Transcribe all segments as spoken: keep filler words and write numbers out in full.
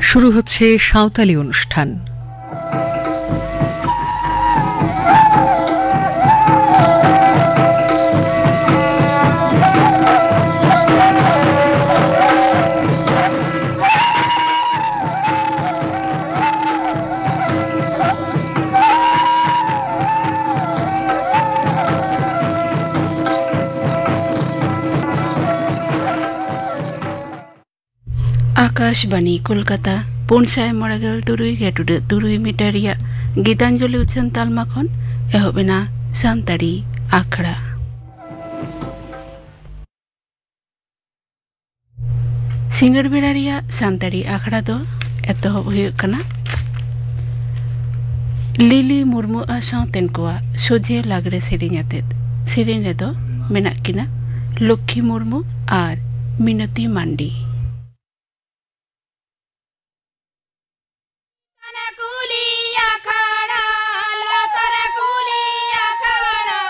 শুরু হচ্ছে সাঁওতালি অনুষ্ঠান। ᱟᱠᱟᱥᱵᱟᱱᱤ ᱠᱳᱞᱠᱟᱛᱟ, ᱯᱩᱱ ᱥᱟᱭ ᱢᱚᱬᱮ ᱜᱮᱞ ᱛᱩᱨᱩᱭ ᱜᱮ ᱴᱩᱰᱟᱹᱜ ᱛᱩᱨᱩᱭ ᱢᱤᱴᱟᱨ ᱨᱮᱭᱟᱜ ᱜᱤᱛᱟᱧᱡᱚᱞᱤ ᱩᱪᱷᱟᱹᱱ ᱛᱟᱞᱢᱟ ᱠᱷᱚᱱ ᱮᱦᱚᱵ ᱮᱱᱟ ᱥᱟᱱᱛᱟᱲᱤ ᱟᱠᱷᱲᱟ᱾ ᱥᱤᱸᱜᱟᱹᱲ ᱵᱮᱲᱟ ᱨᱮᱭᱟᱜ ᱥᱟᱱᱛᱟᱲᱤ ᱟᱠᱷᱲᱟ ᱫᱚ ᱮᱛᱚᱦᱚᱵ ᱦᱩᱭᱩᱜ ᱠᱟᱱᱟ ᱞᱤᱞᱤ ᱢᱩᱨᱢᱩ ᱟᱨ ᱥᱟᱶᱛᱮᱱ ᱠᱚᱣᱟᱜ ᱥᱚᱡᱷᱮ ᱞᱟᱜᱽᱲᱮ ᱥᱮᱨᱮᱧ ᱟᱛᱮᱫ᱾ ᱥᱮᱨᱮᱧ ᱨᱮᱫᱚ ᱢᱮᱱᱟᱜ ᱠᱤᱱᱟ ᱞᱚᱠᱠᱷᱤ ᱢᱩᱨᱢᱩ ᱟᱨ ᱢᱤᱱᱚᱛᱤ ᱢᱟᱱᱰᱤ᱾ ᱛᱟᱞᱟ ᱠᱩᱞᱤ ᱟᱠᱷᱲᱟ, ᱞᱟᱛᱟᱨ ᱠᱩᱞᱤ ᱟᱠᱷᱲᱟ,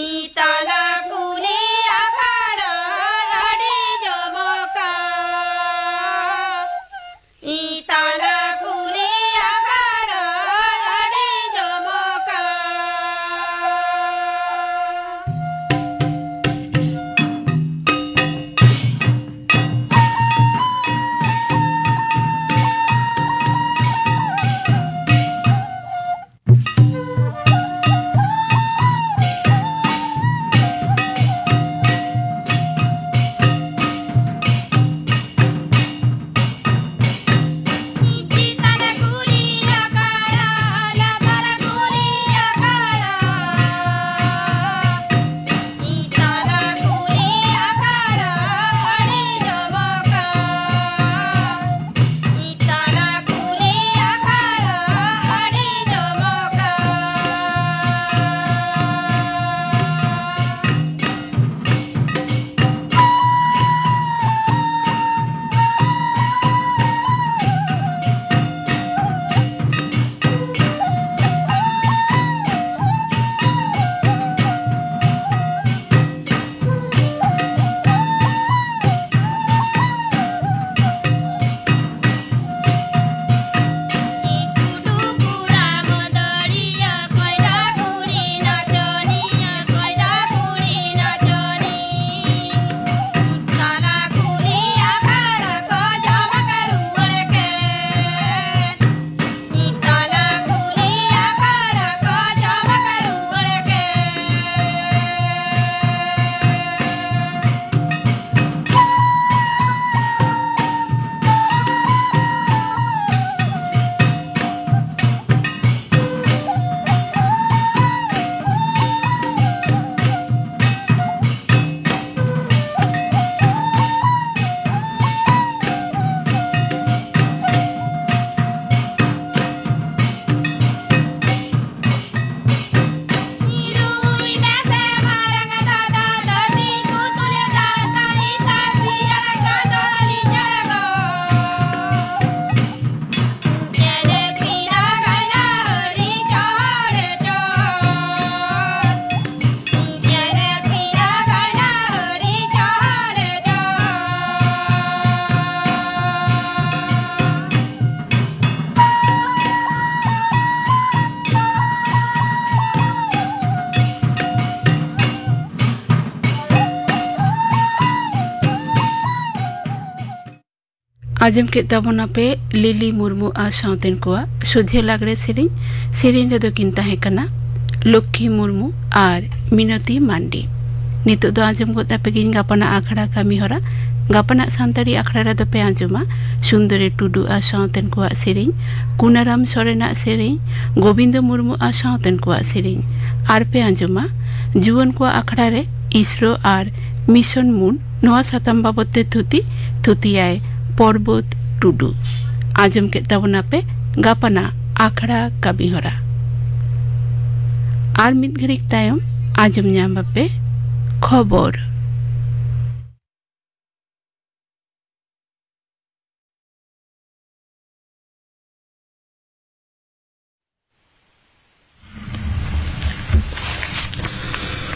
ᱤᱛᱟᱞᱟ ᱠᱩᱞᱤ ᱟᱠᱷᱲᱟ, ᱟᱹᱰᱤ ᱡᱚᱢᱚᱠᱟ᱾ ᱤᱛᱟᱞᱟ ᱠᱩᱞᱤ ᱟᱠᱷᱲᱟ, ᱟᱹᱰᱤ ᱡᱚᱢᱚᱠᱟ᱾ ᱟᱸᱡᱚᱢ ᱠᱮᱫ ᱛᱟᱵᱚᱱᱟᱯᱮ ᱞᱤᱞᱤ ᱢᱩᱨᱢᱩ ᱟᱨ ᱥᱟᱶᱛᱮᱱ ᱠᱚᱣᱟᱜ ᱥᱚᱡᱷᱮ ᱞᱟᱜᱽᱲᱮ ᱥᱮᱨᱮᱧ᱾ ᱥᱮᱨᱮᱧ ᱨᱮᱫᱚ ᱠᱤᱱ ᱛᱟᱦᱮᱸ ᱠᱟᱱᱟ ᱞᱚᱠᱠᱷᱤ ᱢᱩᱨᱢᱩ ᱟᱨ ᱢᱤᱱᱚᱛᱤ ᱢᱟᱱᱰᱤ᱾ ᱱᱤᱛᱚᱜ ᱫᱚ ᱟᱸᱡᱚᱢ ᱜᱚᱫ ᱟᱯᱮ ᱜᱤᱧ ᱜᱟᱯᱟᱱᱟᱜ ᱟᱠᱷᱲᱟ ᱠᱟᱹᱢᱤ ᱦᱚᱨᱟ᱾ ᱜᱟᱯᱟᱱᱟᱜ ᱥᱟᱱᱛᱟᱲᱤ ᱟᱠᱷᱲᱟ ᱨᱮᱫᱚ ᱯᱮ ᱟᱸᱡᱚᱢᱟ ᱥᱩᱱᱫᱚᱨᱤ ᱴᱩᱰᱩ ᱟᱨ ᱥᱟᱶᱛᱮᱱ ᱠᱚᱣᱟᱜ ᱥᱮᱨᱮᱧ, ᱠᱩᱱᱟᱨᱟᱢ ᱥᱚᱨᱮᱱᱟᱜ ᱥᱮᱨᱮᱧ, ᱜᱳᱵᱤᱱᱫᱚ ᱢᱩᱨᱢᱩ ᱟᱨ ᱥᱟᱶᱛᱮᱱ ᱠᱚᱣᱟᱜ ᱥᱮᱨᱮᱧ᱾ ᱟᱨ ᱯᱮ ᱟᱸᱡᱚᱢᱟ ᱡᱩᱣᱟᱹᱱ ᱠᱚᱣᱟᱜ ᱟᱠᱷᱲᱟ ᱨᱮ ᱤᱥᱨᱳ ᱟᱨ ᱢᱤᱥᱚᱱ ᱢᱩᱱ ᱱᱚᱣᱟ ᱥᱟᱛᱟᱢ ᱵᱟᱵᱚᱛ ᱛᱮ ᱛᱷᱩᱛᱤ, ᱛᱷᱩᱛᱤᱭᱟᱭ ᱯᱚᱨᱵᱚᱛ ᱴᱩᱰᱩ᱾ ᱟᱸᱡᱚᱢ ᱠᱮᱫ ᱛᱟᱵᱚᱱᱟᱯᱮ ᱜᱟᱯᱟᱱᱟᱜ ᱟᱠᱷᱲᱟ ᱠᱟᱹᱢᱤ ᱦᱚᱨᱟ᱾ ᱟᱨ ᱢᱤᱫ ᱜᱷᱟᱹᱲᱤᱡ ᱛᱟᱭᱚᱢ ᱟᱸᱡᱚᱢ ᱧᱟᱢ ᱟᱯᱮ ᱠᱷᱚᱵᱚᱨ᱾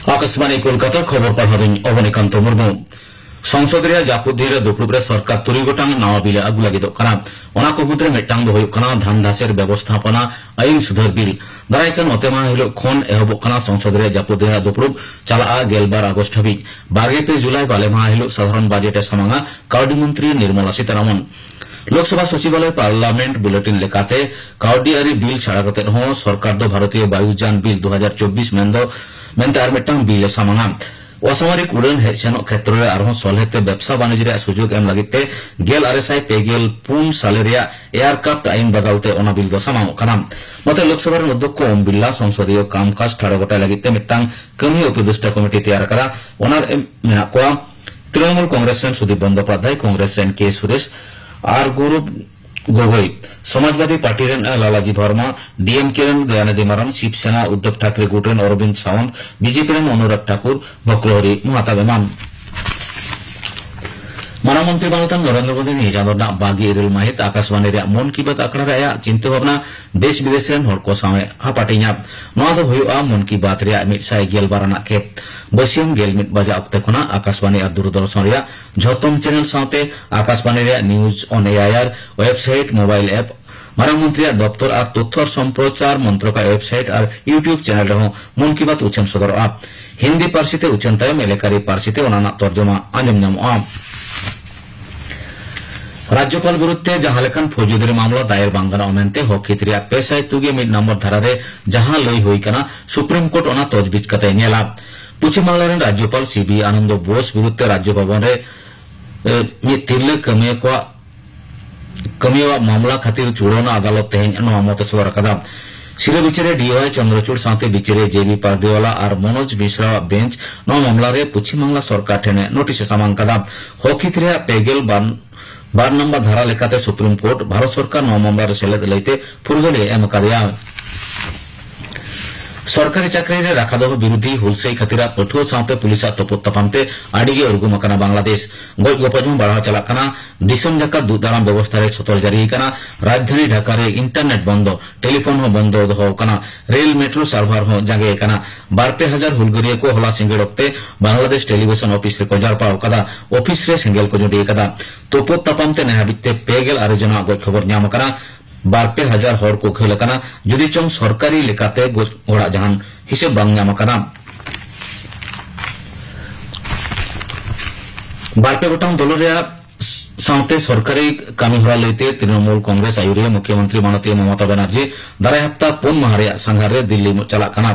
ᱟᱠᱟᱥᱵᱟᱬᱤ ᱠᱳᱞᱠᱟᱛᱟ, ᱠᱷᱚᱵᱚᱨ ᱯᱟᱲᱦᱟᱣ ᱫᱚᱧ ᱚᱵᱚᱱᱤᱠᱟᱱᱛᱚ ᱢᱩᱨᱢᱩ᱾ ᱥᱚᱝᱥᱚᱫ ᱨᱮᱭᱟᱜ ᱡᱟᱹᱯᱩᱫ ᱫᱤᱱ ᱨᱮ ᱫᱩᱯᱲᱩᱵ ᱨᱮ ᱥᱚᱨᱠᱟᱨ ᱛᱩᱨᱩᱭ ᱜᱚᱴᱟᱝ ᱱᱟᱣᱟ ᱵᱤᱞ ᱮ ᱟᱹᱜᱩ ᱞᱟᱹᱜᱤᱫᱚᱜ ᱠᱟᱱᱟ᱾ ᱚᱱᱟ ᱠᱚ ᱢᱩᱫᱽᱨᱮ ᱢᱤᱫᱴᱟᱝ ᱫᱚ ᱦᱩᱭᱩᱜ ᱠᱟᱱᱟ ᱫᱷᱟᱱ ᱫᱷᱟᱥᱮᱨ ᱵᱮᱵᱚᱥᱛᱷᱟᱯᱚᱱᱟ ᱟᱹᱭᱤᱱ ᱥᱩᱫᱷᱟᱹᱨ ᱵᱤᱞ᱾ ᱫᱟᱨᱟᱭ ᱠᱟᱱ ᱚᱛᱮᱢᱟᱦᱟ ᱦᱤᱞᱳᱜ ᱠᱷᱚᱱ ᱮᱦᱚᱵᱚᱜ ᱠᱟᱱᱟ ᱥᱚᱝᱥᱚᱫ ᱨᱮᱭᱟᱜ ᱡᱟᱹᱯᱩᱫ ᱫᱤᱱ ᱨᱮᱭᱟᱜ ᱫᱩᱯᱲᱩᱵ, ᱪᱟᱞᱟᱜᱼᱟ ᱜᱮᱞᱵᱟᱨ ᱟᱜᱚᱥᱴ ᱦᱟᱹᱵᱤᱡ᱾ ᱵᱟᱨᱜᱮᱞ ᱯᱮ ᱡᱩᱞᱟᱭ ᱵᱟᱞᱮ ᱢᱟᱦᱟ ᱦᱤᱞᱳᱜ ᱥᱟᱫᱷᱟᱨᱚᱱ ᱵᱟᱡᱮᱴ ᱮ ᱥᱟᱢᱟᱝᱟ ᱠᱟᱹᱣᱰᱤ ᱢᱚᱱᱛᱨᱤ ᱱᱤᱨᱢᱚᱞᱟ ᱥᱤᱛᱟᱨᱟᱢᱚᱱ᱾ ᱞᱳᱠᱥᱚᱵᱷᱟ ᱥᱚᱪᱤᱵᱟᱞᱚᱭ ᱯᱟᱨᱞᱟᱢᱮᱱᱴ ᱵᱩᱞᱮᱴᱤᱱ ᱞᱮᱠᱟᱛᱮ, ᱠᱟᱹᱣᱰᱤ ᱟᱹᱨᱤ ᱵᱤᱞ ᱪᱷᱟᱲᱟ ᱠᱟᱛᱮ ᱦᱚᱸ ᱥᱚᱨᱠᱟᱨ ᱫᱚ ᱵᱷᱟᱨᱚᱛᱤᱭᱚ ᱵᱟᱭᱩᱡᱟᱱ ᱵᱤᱞ ᱫᱩ ᱦᱟᱡᱟᱨ ᱪᱚᱵᱵᱤᱥ ᱢᱮᱱᱫᱚ, ᱢᱮᱱᱛᱮ ᱟᱨ ᱢᱤᱫᱴᱟᱝ ᱵᱤᱞ ᱮ ᱥᱟᱢᱟᱝᱟ᱾ ᱚᱥᱟᱢᱚᱨᱤᱠ ᱩᱰᱟᱹᱱ ᱦᱮᱡ ᱥᱮᱱᱚᱜ ᱠᱷᱮᱛᱨᱚ ᱨᱮ ᱟᱨᱦᱚᱸ ᱥᱚᱞᱦᱮ ᱛᱮ ᱵᱮᱵᱽᱥᱟ ᱵᱟᱹᱱᱤᱡᱽ ᱨᱮᱭᱟᱜ ᱥᱩᱡᱳᱜᱽ ᱮᱢ ᱞᱟᱹᱜᱤᱫ ᱛᱮ ᱜᱮᱞ ᱟᱨᱮ ᱥᱟᱭ ᱯᱮ ᱜᱮᱞ ᱯᱩᱱ ᱥᱟᱞᱮ ᱨᱮᱭᱟᱜ ᱮᱭᱟᱨᱠᱨᱟᱯᱴ ᱟᱭᱤᱱ ᱵᱟᱫᱟᱞ ᱛᱮ ᱚᱱᱟ ᱵᱤᱞ ᱫᱚ ᱥᱟᱢᱟᱝᱚᱜ ᱠᱟᱱᱟ᱾ ᱱᱚᱛᱮ ᱞᱳᱠᱥᱚᱵᱷᱟ ᱨᱮᱱ ᱚᱫᱽᱫᱷᱚᱠᱠᱷᱚ ᱳᱢ ᱵᱤᱨᱞᱟ ᱥᱚᱝᱥᱚᱫᱤᱭᱚ ᱠᱟᱢᱠᱟᱡᱽ ᱴᱷᱟᱲᱚ ᱜᱚᱴᱟᱭ ᱞᱟᱹᱜᱤᱫ ᱛᱮ ᱢᱤᱫᱴᱟᱝ ᱠᱟᱹᱢᱤ ᱩᱯᱚᱫᱮᱥᱴᱟ ᱠᱚᱢᱤᱴᱤ ᱛᱮᱭᱟᱨ ᱟᱠᱟᱫᱟ᱾ ᱚᱱᱟ ᱨᱮ ᱢᱮᱱᱟᱜ ᱠᱚᱣᱟ ᱛᱨᱤᱱᱚᱢᱩᱞ ᱠᱚᱝᱜᱨᱮᱥ ᱨᱮᱱ ᱥᱩᱫᱤᱯ ᱵᱚᱱᱫᱳᱯᱟᱫᱽᱫᱷᱟᱭ, ᱠᱚᱝᱜᱨᱮᱥ ᱨᱮᱱ ᱠᱮ ᱥᱩᱨᱮᱥ ᱟᱨ ᱜᱚᱣᱨᱚᱵ ᱜᱚᱜᱚᱭ, ᱥᱚᱢᱟᱡᱽᱵᱟᱫᱤ ᱯᱟᱨᱴᱤ ᱨᱮᱱ ᱞᱟᱞᱟᱡᱤ ᱵᱷᱟᱨᱢᱟ, ᱰᱤᱮᱢᱠᱮ ᱨᱮᱱ ᱫᱚᱭᱟᱱᱤᱫᱤ ᱢᱟᱨᱟᱱ, ᱥᱤᱵ ᱥᱮᱱᱟ ᱩᱫᱽᱫᱷᱚᱵ ᱴᱷᱟᱠᱨᱮ ᱜᱩᱴ ᱨᱮᱱ ᱚᱨᱚᱵᱤᱱᱫ ᱥᱟᱣᱚᱱᱛ, ᱵᱤᱡᱮᱯᱤ ᱨᱮᱱ ᱚᱱᱩᱨᱟᱜᱽ ᱴᱷᱟᱠᱩᱨ, ᱵᱷᱚᱨᱛᱨᱤᱦᱚᱨᱤ ᱢᱚᱦᱟᱛᱟᱵ ᱮᱢᱟᱱ᱾ ᱢᱟᱨᱟᱝ ᱢᱚᱱᱛᱨᱤ ᱢᱟᱱᱚᱛᱟᱱ ᱱᱚᱨᱮᱱᱫᱨᱚ ᱢᱳᱫᱤ ᱱᱤᱭᱟᱹ ᱪᱟᱸᱫᱚ ᱨᱮᱱᱟᱜ ᱵᱟᱨᱜᱮᱞ ᱤᱨᱟᱹᱞ ᱢᱟᱹᱦᱤᱛ ᱟᱠᱟᱥᱵᱟᱱᱤ ᱨᱮᱭᱟᱜ ᱢᱚᱱ ᱠᱤ ᱵᱟᱛ ᱟᱠᱷᱲᱟ ᱨᱮ ᱟᱭᱟᱜ ᱪᱤᱱᱛᱟᱹ ᱵᱷᱟᱵᱽᱱᱟ ᱫᱮᱥ ᱵᱤᱫᱮᱥ ᱨᱮᱱ ᱦᱚᱲ ᱠᱚ ᱥᱟᱶ ᱮ ᱦᱟᱯᱟᱴᱤᱧᱟ᱾ ᱱᱚᱣᱟ ᱫᱚ ᱦᱩᱭᱩᱜᱼᱟ ᱢᱚᱱ ᱠᱤ ᱵᱟᱛ ᱨᱮᱭᱟᱜ ᱢᱤᱫ ᱥᱟᱭ ᱜᱮᱞ ᱵᱟᱨ ᱟᱱᱟᱜ ᱠᱷᱮᱯ᱾ ᱵᱟᱹᱥᱤᱭᱟᱹᱢ ᱜᱮᱞ ᱢᱤᱫ ᱵᱟᱡᱟ ᱚᱠᱛᱮ ᱠᱷᱚᱱᱟᱜ ᱟᱠᱟᱥᱵᱟᱱᱤ ᱟᱨ ᱫᱩᱨᱫᱚᱨᱥᱚᱱ ᱨᱮᱭᱟᱜ ᱡᱷᱚᱛᱚᱢ ᱪᱮᱱᱮᱞ ᱥᱟᱶᱛᱮ ᱟᱠᱟᱥᱵᱟᱱᱤ ᱨᱮᱭᱟᱜ ᱱᱤᱭᱩᱡᱽ ᱚᱱ ᱮ ᱟᱭ ᱟᱨ ᱣᱮᱵᱥᱟᱭᱤᱴ, ᱢᱳᱵᱟᱭᱤᱞ ᱮᱯ, ᱢᱟᱨᱟᱝ ᱢᱚᱱᱛᱨᱤᱭᱟᱜ ᱫᱚᱯᱛᱚᱨ ᱟᱨ ᱛᱚᱛᱛᱷᱚ ᱟᱨ ᱥᱚᱢᱯᱨᱚᱪᱟᱨ ᱢᱚᱱᱛᱨᱚᱠᱟᱭ ᱣᱮᱵᱥᱟᱭᱤᱴ ᱟᱨ YouTube ᱪᱮᱱᱮᱞ ᱨᱮᱦᱚᱸ ᱢᱚᱱ ᱠᱤ ᱵᱟᱛ ᱩᱪᱷᱟᱹᱱ ᱥᱚᱫᱚᱨᱚᱜᱼᱟ᱾ ᱦᱤᱱᱫᱤ ᱯᱟᱹᱨᱥᱤ ᱛᱮ ᱩᱪᱷᱟᱹᱱ ᱛᱟᱭᱚᱢ ᱮᱞᱮᱠᱟᱨᱤ ᱯᱟᱹᱨᱥᱤ ᱛᱮ ᱚᱱᱟ ᱨᱮᱱᱟᱜ ᱛᱚᱨᱡᱚᱢᱟ ᱟᱸᱡᱚᱢ ᱧᱟᱢᱚᱜᱼᱟ᱾ ᱨᱟᱡᱽᱡᱚᱯᱟᱞ ᱵᱤᱨᱩᱫᱷ ᱛᱮ ᱡᱟᱦᱟᱸ ᱞᱮᱠᱟᱱ ᱯᱷᱳᱡᱽᱫᱟᱹᱨᱤ ᱢᱟᱢᱞᱟ ᱫᱟᱭᱮᱨ ᱵᱟᱝ ᱜᱟᱱᱚᱜᱼᱟ ᱢᱮᱱᱛᱮ ᱦᱚᱠ ᱦᱤᱛ ᱨᱮᱭᱟᱜ ᱯᱮ ᱥᱟᱭ ᱛᱩᱜᱮ ᱢᱤᱫ ᱱᱚᱢᱵᱚᱨ ᱫᱷᱟᱨᱟ ᱨᱮ ᱡᱟᱦᱟᱸ ᱞᱟᱹᱭ ᱦᱩᱭ ᱠᱟᱱᱟ, ᱥᱩᱯᱨᱤᱢ ᱠᱳᱨᱴ ᱚᱱᱟ ᱛᱚᱡᱽᱵᱤᱡ ᱠᱟᱛᱮ ᱧᱮᱞᱟ᱾ ᱯᱚᱪᱷᱤᱢ ᱵᱟᱝᱞᱟ ᱨᱮᱱ ᱨᱟᱡᱽᱡᱚᱯᱟᱞ ᱥᱤ ᱵᱤ ᱟᱱᱚᱱᱫᱚ ᱵᱳᱥ ᱵᱤᱨᱩᱫᱷ ᱛᱮ ᱨᱟᱡᱽᱡᱚ ᱵᱷᱚᱵᱚᱱ ᱨᱮ, ᱮ, ᱢᱤᱫ ᱛᱤᱨᱞᱟᱹ ᱠᱟᱹᱢᱤᱭᱟᱹ ᱠᱚᱣᱟᱜ, ᱠᱟᱹᱢᱤᱭᱟᱹᱣᱟᱜ ᱢᱟᱢᱞᱟ ᱠᱷᱟᱹᱛᱤᱨ ᱪᱩᱲᱟᱹᱣᱱᱟ ᱟᱫᱟᱞᱚᱛ ᱛᱮᱦᱮᱧ ᱱᱚᱣᱟ ᱢᱚᱛ ᱮ ᱥᱚᱫᱚᱨ ᱟᱠᱟᱫᱟ᱾ ᱥᱤᱨᱟᱹ ᱵᱤᱪᱟᱹᱨᱤᱭᱟᱹ ᱰᱤ ᱣᱟᱭ ᱪᱚᱱᱫᱨᱚᱪᱩᱲ ᱥᱟᱶᱛᱮ ᱵᱤᱪᱟᱹᱨᱤᱭᱟᱹ ᱡᱮ ᱵᱤ ᱯᱟᱨᱫᱤᱣᱟᱞᱟ ᱟᱨ ᱢᱚᱱᱳᱡᱽ ᱢᱤᱥᱨᱟᱣᱟᱜ ᱵᱮᱧᱪ ᱱᱚᱣᱟ ᱢᱟᱢᱞᱟ ᱨᱮ ᱯᱚᱪᱷᱤᱢ ᱵᱟᱝᱞᱟ ᱥᱚᱨᱠᱟᱨ ᱴᱷᱮᱱ ᱮ ᱱᱳᱴᱤᱥ ᱮ ᱥᱟᱢᱟᱝ ᱠᱟᱫᱟ᱾ ᱦᱚᱠ ᱦᱤᱛ ᱨᱮᱭᱟᱜ ᱯᱮ ᱜᱮᱞ ᱵᱟᱨ ᱵᱟᱨ ᱱᱟᱢᱵᱟᱨ ᱫᱷᱟᱨᱟ ᱞᱮᱠᱟᱛᱮ ᱥᱩᱯᱨᱤᱢ ᱠᱳᱨᱴ ᱵᱷᱟᱨᱚᱛ ᱥᱚᱨᱠᱟᱨ ᱱᱚᱣᱟ ᱢᱟᱢᱞᱟ ᱨᱮ ᱥᱮᱞᱮᱫ ᱞᱟᱹᱭᱛᱮ ᱯᱷᱩᱨᱜᱟᱹᱞ ᱮ ᱮᱢ ᱟᱠᱟᱫᱮᱭᱟ᱾ ᱥᱚᱨᱠᱟᱨᱤ ᱪᱟᱹᱠᱨᱤ ᱨᱮ ᱨᱟᱠᱷᱟ ᱫᱚᱦᱚ ᱵᱤᱨᱩᱫᱷᱤ ᱦᱩᱞᱥᱟᱹᱭ ᱠᱷᱟᱹᱛᱤᱨᱟᱜ ᱯᱟᱹᱴᱷᱩᱣᱟᱹ ᱥᱟᱶᱛᱮ ᱯᱩᱞᱤᱥᱟᱜ ᱛᱚᱯᱚᱫ ᱛᱟᱯᱟᱢ ᱛᱮ ᱟᱹᱰᱤ ᱜᱮ ᱩᱨᱜᱩᱢ ᱟᱠᱟᱱᱟ ᱵᱟᱝᱞᱟᱫᱮᱥ᱾ ᱜᱚᱡ ᱜᱚᱯᱚᱡ ᱦᱚᱸ ᱵᱟᱲᱦᱟᱣ ᱪᱟᱞᱟᱜ ᱠᱟᱱᱟ᱾ ᱫᱤᱥᱚᱢ ᱡᱟᱠᱟᱛ ᱫᱩᱜ ᱫᱟᱨᱟᱢ ᱵᱮᱵᱚᱥᱛᱷᱟ ᱨᱮ ᱥᱚᱛᱚᱨ ᱡᱟᱹᱨᱤ ᱟᱠᱟᱱᱟ᱾ ᱨᱟᱡᱽᱫᱷᱟᱱᱤ ᱰᱷᱟᱠᱟ ᱨᱮ ᱤᱱᱴᱟᱨᱱᱮᱴ ᱵᱚᱱᱫᱚ, ᱴᱮᱞᱤᱯᱷᱳᱱ ᱦᱚᱸ ᱵᱚᱱᱫᱚ ᱫᱚᱦᱚ ᱟᱠᱟᱱᱟ᱾ ᱨᱮᱞ ᱢᱮᱴᱨᱳ ᱥᱟᱨᱵᱷᱟᱨ ᱦᱚᱸ ᱡᱟᱸᱜᱮ ᱟᱠᱟᱱᱟ᱾ ᱵᱟᱨ ᱯᱮ ᱦᱟᱡᱟᱨ ᱦᱩᱞᱜᱟᱹᱨᱤᱭᱟᱹ ᱠᱚ ᱦᱚᱞᱟ ᱥᱤᱸᱜᱟᱹᱲ ᱚᱠᱛᱮ ᱵᱟᱝᱞᱟᱫᱮᱥ ᱴᱮᱞᱤᱵᱷᱤᱥᱚᱱ ᱚᱯᱷᱤᱥ ᱨᱮᱠᱚ ᱡᱟᱨᱯᱟᱣ ᱟᱠᱟᱫᱟ᱾ ᱚᱯᱷᱤᱥ ᱨᱮ ᱥᱮᱸᱜᱮᱞ ᱠᱚ ᱡᱩᱸᱰᱤ ᱟᱠᱟᱫᱟ᱾ ᱛᱩᱯᱩᱫ ᱛᱟᱯᱟᱢ ᱛᱮ ᱱᱮ ᱦᱟᱹᱵᱤᱡ ᱛᱮ ᱯᱮ ᱜᱮᱞ ᱟᱨᱮ ᱡᱚᱱᱟᱜ ᱜᱚᱡ ᱠᱷᱚᱵᱚᱨ ᱧᱟᱢ ᱟᱠᱟᱱᱟ᱾ ᱵᱟᱨ ᱯᱮ ᱦᱟᱡᱟᱨ ᱦᱚᱲ ᱠᱚ ᱜᱷᱟᱹᱞ ᱟᱠᱟᱱᱟ, ᱡᱩᱫᱤ ᱪᱚᱝ ᱥᱚᱨᱠᱟᱨᱤ ᱞᱮᱠᱟᱛᱮ ᱜᱚᱡ ᱦᱚᱲᱟᱜ ᱡᱟᱦᱟᱱ ᱦᱤᱥᱟᱹᱵ ᱵᱟᱝ ᱧᱟᱢ ᱟᱠᱟᱱᱟ᱾ ᱵᱟᱨ ᱯᱮ ᱜᱚᱴᱟᱝ ᱫᱚᱞ ᱨᱮᱭᱟᱜ ᱥᱟᱶᱛᱮ ᱥᱚᱨᱠᱟᱨᱤ ᱠᱟᱹᱢᱤ ᱦᱚᱨᱟ ᱞᱟᱹᱭᱛᱮ ᱛᱨᱤᱱᱚᱢᱩᱞ ᱠᱚᱝᱜᱨᱮᱥ ᱟᱭᱩᱨᱤᱭᱟᱹ ᱢᱩᱠᱷᱭᱚᱢᱚᱱᱛᱨᱤ ᱢᱟᱱᱚᱛᱤᱭᱟᱹ ᱢᱚᱢᱚᱛᱟ ᱵᱟᱱᱟᱨᱡᱤ ᱫᱟᱨᱟᱭ ᱦᱟᱯᱛᱟ ᱯᱩᱱ ᱢᱟᱦᱟ ᱨᱮᱭᱟᱜ ᱥᱟᱸᱜᱷᱟᱨ ᱨᱮ ᱫᱤᱞᱞᱤ ᱪᱟᱞᱟᱜ ᱠᱟᱱᱟ᱾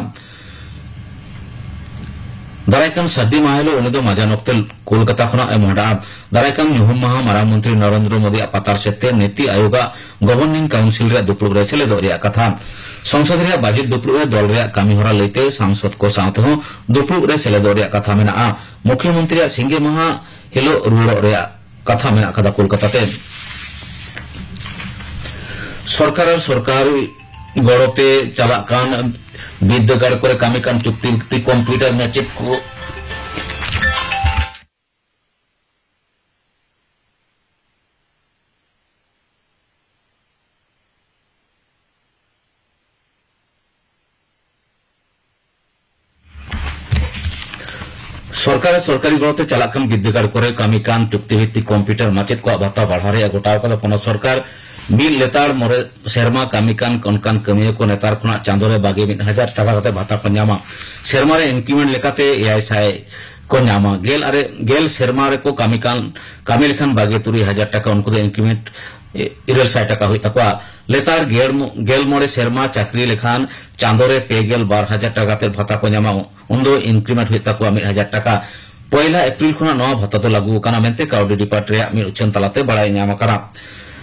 ᱫᱟᱨᱟᱭ ᱠᱟᱱ ᱥᱟᱹᱨᱫᱤ ᱢᱟᱦᱟ ᱦᱤᱞᱳᱜ ᱩᱱᱤ ᱫᱚ ᱢᱟᱡᱟᱱ ᱚᱠᱛᱮ ᱠᱳᱞᱠᱟᱛᱟ ᱠᱷᱚᱱᱟᱜ ᱮ ᱢᱚᱦᱰᱟᱜᱼᱟ᱾ ᱫᱟᱨᱟᱭ ᱠᱟᱱ ᱧᱩᱦᱩᱢ ᱢᱟᱦᱟ ᱢᱟᱨᱟᱝ ᱢᱚᱱᱛᱨᱤ ᱱᱚᱨᱮᱱᱫᱨᱚ ᱢᱳᱫᱤᱭᱟᱜ ᱯᱟᱛᱟᱨ ᱥᱮᱫ ᱛᱮ ᱱᱤᱛᱤ ᱟᱭᱳᱜᱟᱜ ᱜᱚᱵᱷᱚᱨᱱᱤᱝ ᱠᱟᱣᱩᱱᱥᱤᱞ ᱨᱮᱭᱟᱜ ᱫᱩᱯᱲᱩᱵ ᱨᱮ ᱥᱮᱞᱮᱫᱚᱜ ᱨᱮᱭᱟᱜ ᱠᱟᱛᱷᱟ᱾ ᱥᱚᱝᱥᱚᱫ ᱨᱮᱭᱟᱜ ᱵᱟᱡᱮᱴ ᱫᱩᱯᱲᱩᱵ ᱨᱮ ᱫᱚᱞ ᱨᱮᱭᱟᱜ ᱠᱟᱹᱢᱤ ᱦᱚᱨᱟ ᱞᱟᱹᱭᱛᱮ ᱥᱟᱝᱥᱚᱫ ᱠᱚ ᱥᱟᱶ ᱛᱮᱦᱚᱸ ᱫᱩᱯᱲᱩᱵ ᱨᱮ ᱥᱮᱞᱮᱫᱚᱜ ᱨᱮᱭᱟᱜ ᱠᱟᱛᱷᱟ ᱢᱮᱱᱟᱜᱼᱟ᱾ ᱢᱩᱠᱷᱭᱚᱢᱚᱱᱛᱨᱤᱭᱟᱜ ᱥᱤᱸᱜᱮ ᱢᱟᱦᱟ ᱦᱤᱞᱳᱜ ᱨᱩᱣᱟᱹᱲᱚᱜ ᱨᱮᱭᱟᱜ ᱠᱟᱛᱷᱟ ᱢᱮᱱᱟᱜ ᱟᱠᱟᱫᱟ ᱠᱳᱞᱠᱟᱛᱟ ᱛᱮ᱾ ᱥᱚᱨᱠᱟᱨ ᱟᱨ ᱥᱚᱨᱠᱟᱨᱤ ᱜᱚᱲᱚ ᱛᱮ ᱪᱟᱞᱟᱜ ᱠᱟᱱ ᱵᱤᱨᱫᱟᱹᱜᱟᱲ ᱠᱚᱨᱮ ᱠᱟᱹᱢᱤ ᱠᱟᱱ ᱪᱩᱠᱛᱤ ᱵᱷᱤᱛᱛᱤ ᱠᱚᱢᱯᱤᱭᱩᱴᱟᱨ ᱢᱟᱪᱮᱫ ᱠᱚ ᱥᱚᱨᱠᱟᱨ ᱥᱚᱨᱠᱟᱨᱤ ᱜᱚᱲᱚ ᱛᱮ ᱪᱟᱞᱟᱜ ᱠᱟᱱ ᱵᱤᱨᱫᱟᱹᱜᱟᱲ ᱠᱚᱨᱮ ᱠᱟᱹᱢᱤ ᱠᱟᱱ ᱪᱩᱠᱛᱤ ᱵᱷᱤᱛᱛᱤ ᱠᱚᱢᱯᱤᱭᱩᱴᱟᱨ ᱢᱟᱪᱮᱫ ᱠᱚᱣᱟᱜ ᱵᱷᱟᱛᱟ ᱵᱟᱲᱦᱟᱣ ᱨᱮᱭᱟᱜ ᱜᱚᱴᱟᱣ ᱠᱟᱫᱟ ᱯᱚᱱᱚᱛ ᱥᱚᱨᱠᱟᱨ᱾ ᱢᱤᱫ ᱞᱮᱛᱟᱲ ᱢᱚᱬᱮ ᱥᱮᱨᱢᱟ ᱠᱟᱹᱢᱤ ᱠᱟᱱ ᱚᱱᱠᱟᱱ ᱠᱟᱹᱢᱤᱭᱟᱹ ᱠᱚ ᱱᱮᱛᱟᱨ ᱠᱷᱚᱱᱟᱜ ᱪᱟᱸᱫᱳ ᱨᱮ ᱵᱟᱜᱮ ᱢᱤᱫ ᱦᱟᱡᱟᱨ ᱴᱟᱠᱟ ᱠᱟᱛᱮ ᱵᱷᱟᱛᱟ ᱠᱚ ᱧᱟᱢᱟ᱾ ᱥᱮᱨᱢᱟ ᱨᱮ ᱤᱱᱠᱨᱤᱢᱮᱱᱴ ᱞᱮᱠᱟᱛᱮ ᱮᱭᱟᱭ ᱥᱟᱭ ᱠᱚ ᱧᱟᱢᱟ᱾ ᱜᱮᱞ ᱟᱨᱮ, ᱜᱮᱞ ᱥᱮᱨᱢᱟ ᱨᱮᱠᱚ ᱠᱟᱹᱢᱤ ᱠᱟᱱ, ᱠᱟᱹᱢᱤ ᱞᱮᱠᱷᱟᱱ ᱵᱟᱜᱮ ᱛᱩᱨᱩᱭ ᱦᱟᱡᱟᱨ ᱴᱟᱠᱟ, ᱩᱱᱠᱩ ᱫᱚ ᱤᱱᱠᱨᱤᱢᱮᱱᱴ ᱤᱨᱟᱹᱞ ᱥᱟᱭ ᱴᱟᱠᱟ ᱦᱩᱭᱩᱜ ᱛᱟᱠᱚᱣᱟ᱾ ᱞᱮᱛᱟᱲ ᱜᱮᱞ ᱢᱚ-, ᱜᱮᱞ ᱢᱚᱬᱮ ᱥᱮᱨᱢᱟ ᱪᱟᱹᱠᱨᱤ ᱞᱮᱠᱷᱟᱱ ᱪᱟᱸᱫᱚ ᱨᱮ ᱯᱮ ᱜᱮᱞ ᱵᱟᱨ ᱦᱟᱡᱟᱨ ᱴᱟᱠᱟ ᱛᱮ ᱵᱷᱟᱛᱟ ᱠᱚ ᱧᱟᱢᱟ, ᱩᱱᱫᱚ ᱤᱱᱠᱨᱤᱢᱮᱱᱴ ᱦᱩᱭᱩᱜ ᱛᱟᱠᱚᱣᱟ ᱢᱤᱫ ᱦᱟᱡᱟᱨ ᱴᱟᱠᱟ᱾ ᱯᱚᱭᱞᱟ ᱮᱯᱨᱤᱞ ᱠᱷᱚᱱᱟᱜ ᱱᱚᱣᱟ ᱵᱷᱟᱛᱟ ᱫᱚ ᱞᱟᱹᱜᱩ ᱟᱠᱟᱱᱟ ᱢᱮᱱᱛᱮ ᱠᱟᱹᱣᱰᱤ ᱰᱤᱯᱟᱨᱴ ᱨᱮᱭᱟᱜ ᱢᱤᱫ ᱩᱪᱷᱟᱹᱱ ᱛᱟᱞᱟᱛᱮ ᱵᱟᱲᱟᱭ ᱧᱟᱢ ᱟᱠᱟᱱᱟ᱾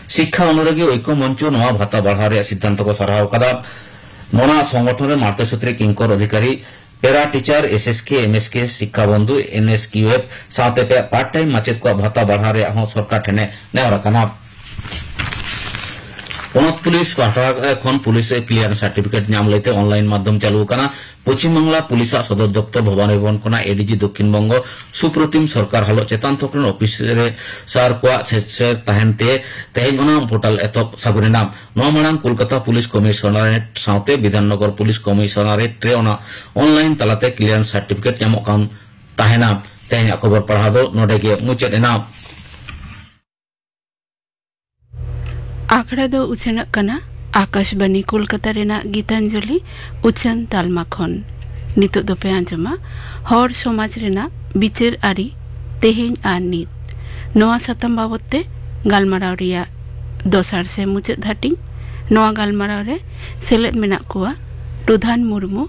ᱥᱤᱠᱠᱷᱟ ᱚᱱᱩᱨᱟᱜᱤ ᱳᱭᱠᱚ ᱢᱚᱧᱪᱚ ᱱᱚᱣᱟ ᱵᱷᱟᱛᱟ ᱵᱟᱲᱦᱟᱣ ᱨᱮᱭᱟᱜ ᱥᱤᱫᱽᱫᱷᱟᱱᱛᱚ ᱠᱚ ᱥᱟᱨᱦᱟᱣ ᱟᱠᱟᱫᱟ᱾ ᱱᱚᱣᱟ ᱥᱚᱝᱜᱚᱴᱷᱚᱱ ᱨᱮ ᱢᱟᱨᱛᱮ ᱥᱩᱛᱨᱤ ᱠᱤᱝᱠᱚᱨ ᱚᱫᱷᱤᱠᱟᱨᱤ, ᱯᱮᱨᱟ teacher, S S K, M S K, ᱥᱤᱠᱠᱷᱟ ᱵᱚᱱᱫᱷᱩ, ᱮᱱ ᱮᱥ ᱠᱤᱭᱩ ᱮᱯᱷ ᱥᱟᱶᱛᱮ ᱯᱮ ᱯᱟᱨᱴ ᱴᱟᱭᱤᱢ ᱢᱟᱪᱮᱫ ᱠᱚᱣᱟᱜ ᱵᱷᱟᱛᱟ ᱵᱟᱲᱦᱟᱣ ᱨᱮᱭᱟᱜ ᱦᱚᱸ ᱥᱚᱨᱠᱟᱨ ᱴᱷᱮᱱᱮ ᱱᱮᱦᱚᱨ ᱟᱠᱟᱱᱟ᱾ ᱯᱚᱱᱚᱛ ᱯᱩᱞᱤᱥ ᱯᱟᱦᱴᱟ ᱠᱷᱚᱱ ᱯᱩᱞᱤᱥ ᱨᱮ ᱠᱞᱤᱭᱟᱨᱮᱱᱥ ᱥᱟᱨᱴᱤᱯᱷᱤᱠᱮᱴ ᱧᱟᱢ ᱞᱟᱹᱭᱛᱮ ᱚᱱᱞᱟᱭᱤᱱ ᱢᱟᱫᱽᱫᱷᱚᱢ ᱪᱟᱹᱞᱩ ᱟᱠᱟᱱᱟ᱾ ᱯᱚᱪᱷᱤᱢ ᱵᱟᱝᱞᱟ ᱯᱩᱞᱤᱥᱟᱜ ᱥᱚᱫᱚᱨ ᱫᱚᱯᱛᱚᱨ ᱵᱷᱚᱵᱟᱱᱤ ᱵᱷᱚᱵᱚᱱ ᱠᱷᱚᱱᱟᱜ ᱮ ᱰᱤ ᱡᱤ ᱫᱚᱠᱠᱷᱤᱱ ᱵᱚᱝᱜᱚ ᱥᱩᱯᱨᱚᱛᱤᱢ ᱥᱚᱨᱠᱟᱨ ᱦᱟᱞᱚᱛ ᱪᱮᱛᱟᱱ ᱛᱷᱚᱠ ᱨᱮᱱ ᱚᱯᱷᱤᱥᱟᱨ ᱠᱚᱣᱟᱜ ᱥᱮᱪᱮᱫ ᱛᱟᱦᱮᱱ ᱛᱮ ᱛᱮᱦᱮᱧ ᱚᱱᱟ ᱯᱳᱨᱴᱟᱞ ᱮᱛᱚᱦᱚᱵ ᱥᱟᱹᱜᱩᱱ ᱮᱱᱟ᱾ ᱱᱚᱣᱟ ᱢᱟᱲᱟᱝ ᱠᱳᱞᱠᱟᱛᱟ ᱯᱩᱞᱤᱥ ᱠᱚᱢᱤᱥᱚᱱᱟᱨᱮᱴ ᱥᱟᱶᱛᱮ ᱵᱤᱫᱷᱟᱱᱱᱚᱜᱚᱨ ᱯᱩᱞᱤᱥ ᱠᱚᱢᱤᱥᱚᱱᱟᱨᱮᱴ ᱨᱮ ᱚᱱᱟ ᱚᱱᱞᱟᱭᱤᱱ ᱛᱟᱞᱟᱛᱮ ᱠᱞᱤᱭᱟᱨᱮᱱᱥ ᱥᱟᱨᱴᱤᱯᱷᱤᱠᱮᱴ ᱧᱟᱢᱚᱜ ᱠᱟᱱ ᱛᱟᱦᱮᱱᱟ᱾ ᱛᱮᱦᱮᱧᱟᱜ ᱠᱷᱚᱵᱚᱨ ᱯᱟᱲᱦᱟᱣ ᱫᱚ ᱱᱚᱰᱮ ᱜᱮ ᱢᱩᱪᱟᱹᱫ ᱮᱱᱟ᱾ ᱟᱠᱷᱲᱟ ᱫᱚ ᱩᱪᱷᱟᱹᱱᱚᱜ ᱠᱟᱱᱟ ᱟᱠᱟᱥᱵᱟᱱᱤ ᱠᱳᱞᱠᱟᱛᱟ ᱨᱮᱱᱟᱜ ᱜᱤᱛᱟᱧᱡᱚᱞᱤ ᱩᱪᱷᱟᱹᱱ ᱛᱟᱞᱢᱟ ᱠᱷᱚᱱ᱾ ᱱᱤᱛᱚᱜ ᱫᱚᱯᱮ ᱟᱸᱡᱚᱢᱟ ᱦᱚᱲ ᱥᱚᱢᱟᱡᱽ ᱨᱮᱱᱟᱜ ᱵᱤᱪᱟᱹᱨ ᱟᱹᱨᱤ ᱛᱮᱦᱮᱧ ᱟᱨ ᱱᱤᱛ᱾ ᱱᱚᱣᱟ ᱥᱟᱛᱟᱢ ᱵᱟᱵᱚᱛ ᱛᱮ ᱜᱟᱞᱢᱟᱨᱟᱣ ᱨᱮᱭᱟᱜ ᱫᱚᱥᱟᱨ ᱥᱮ ᱢᱩᱪᱟᱹᱫ ᱦᱟᱹᱴᱤᱧ᱾ ᱱᱚᱣᱟ ᱜᱟᱞᱢᱟᱨᱟᱣ ᱨᱮ ᱥᱮᱞᱮᱫ ᱢᱮᱱᱟᱜ ᱠᱚᱣᱟ ᱯᱨᱚᱫᱷᱟᱱ ᱢᱩᱨᱢᱩ,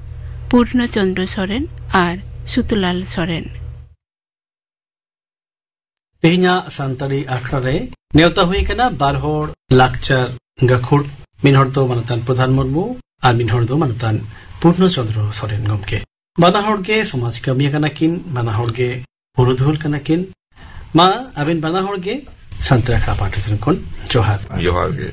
ᱯᱩᱨᱱᱚ ᱪᱚᱱᱫᱨᱚ ᱥᱚᱨᱮᱱ ᱟᱨ ᱥᱩᱛᱩᱞᱟᱞ ᱥᱚᱨᱮᱱ᱾ ᱛᱮᱦᱮᱧᱟᱜ ᱥᱟᱱᱛᱟᱲᱤ ᱟᱠᱷᱲᱟ ᱨᱮ ᱱᱮᱣᱛᱟ ᱦᱩᱭ ᱟᱠᱟᱱᱟ ᱵᱟᱨ ᱦᱚᱲ ᱞᱟᱠᱪᱟᱨ ᱜᱟᱹᱠᱷᱩᱲ, ᱢᱤᱫ ᱦᱚᱲ ᱫᱚ ᱢᱟᱱᱚᱛᱟᱱ ᱯᱨᱚᱫᱷᱟᱱ ᱢᱩᱨᱢᱩ ᱟᱨ ᱢᱤᱫ ᱦᱚᱲ ᱫᱚ ᱢᱟᱱᱚᱛᱟᱱ ᱯᱩᱨᱱᱚ ᱪᱚᱸᱫᱽᱨᱚ ᱥᱚᱨᱮᱱ ᱜᱚᱢᱠᱮ᱾ ᱵᱟᱱᱟ ᱦᱚᱲ ᱜᱮ ᱥᱚᱢᱟᱡᱽ ᱠᱟᱹᱢᱤᱭᱟᱹ ᱠᱟᱱᱟ ᱠᱤᱱ, ᱵᱟᱱᱟ ᱦᱚᱲ ᱜᱮ ᱯᱩᱨᱩᱫᱷᱩᱞ ᱠᱟᱱᱟ ᱠᱤᱱ᱾ ᱢᱟ ᱟᱵᱮᱱ ᱵᱟᱱᱟ ᱦᱚᱲ ᱜᱮ ᱥᱟᱱᱛᱟᱲ ᱟᱠᱷᱲᱟ ᱯᱟᱦᱴᱟ ᱥᱮᱱ ᱠᱷᱚᱱ ᱡᱚᱦᱟᱨ᱾ ᱡᱚᱦᱟᱨ ᱜᱮ᱾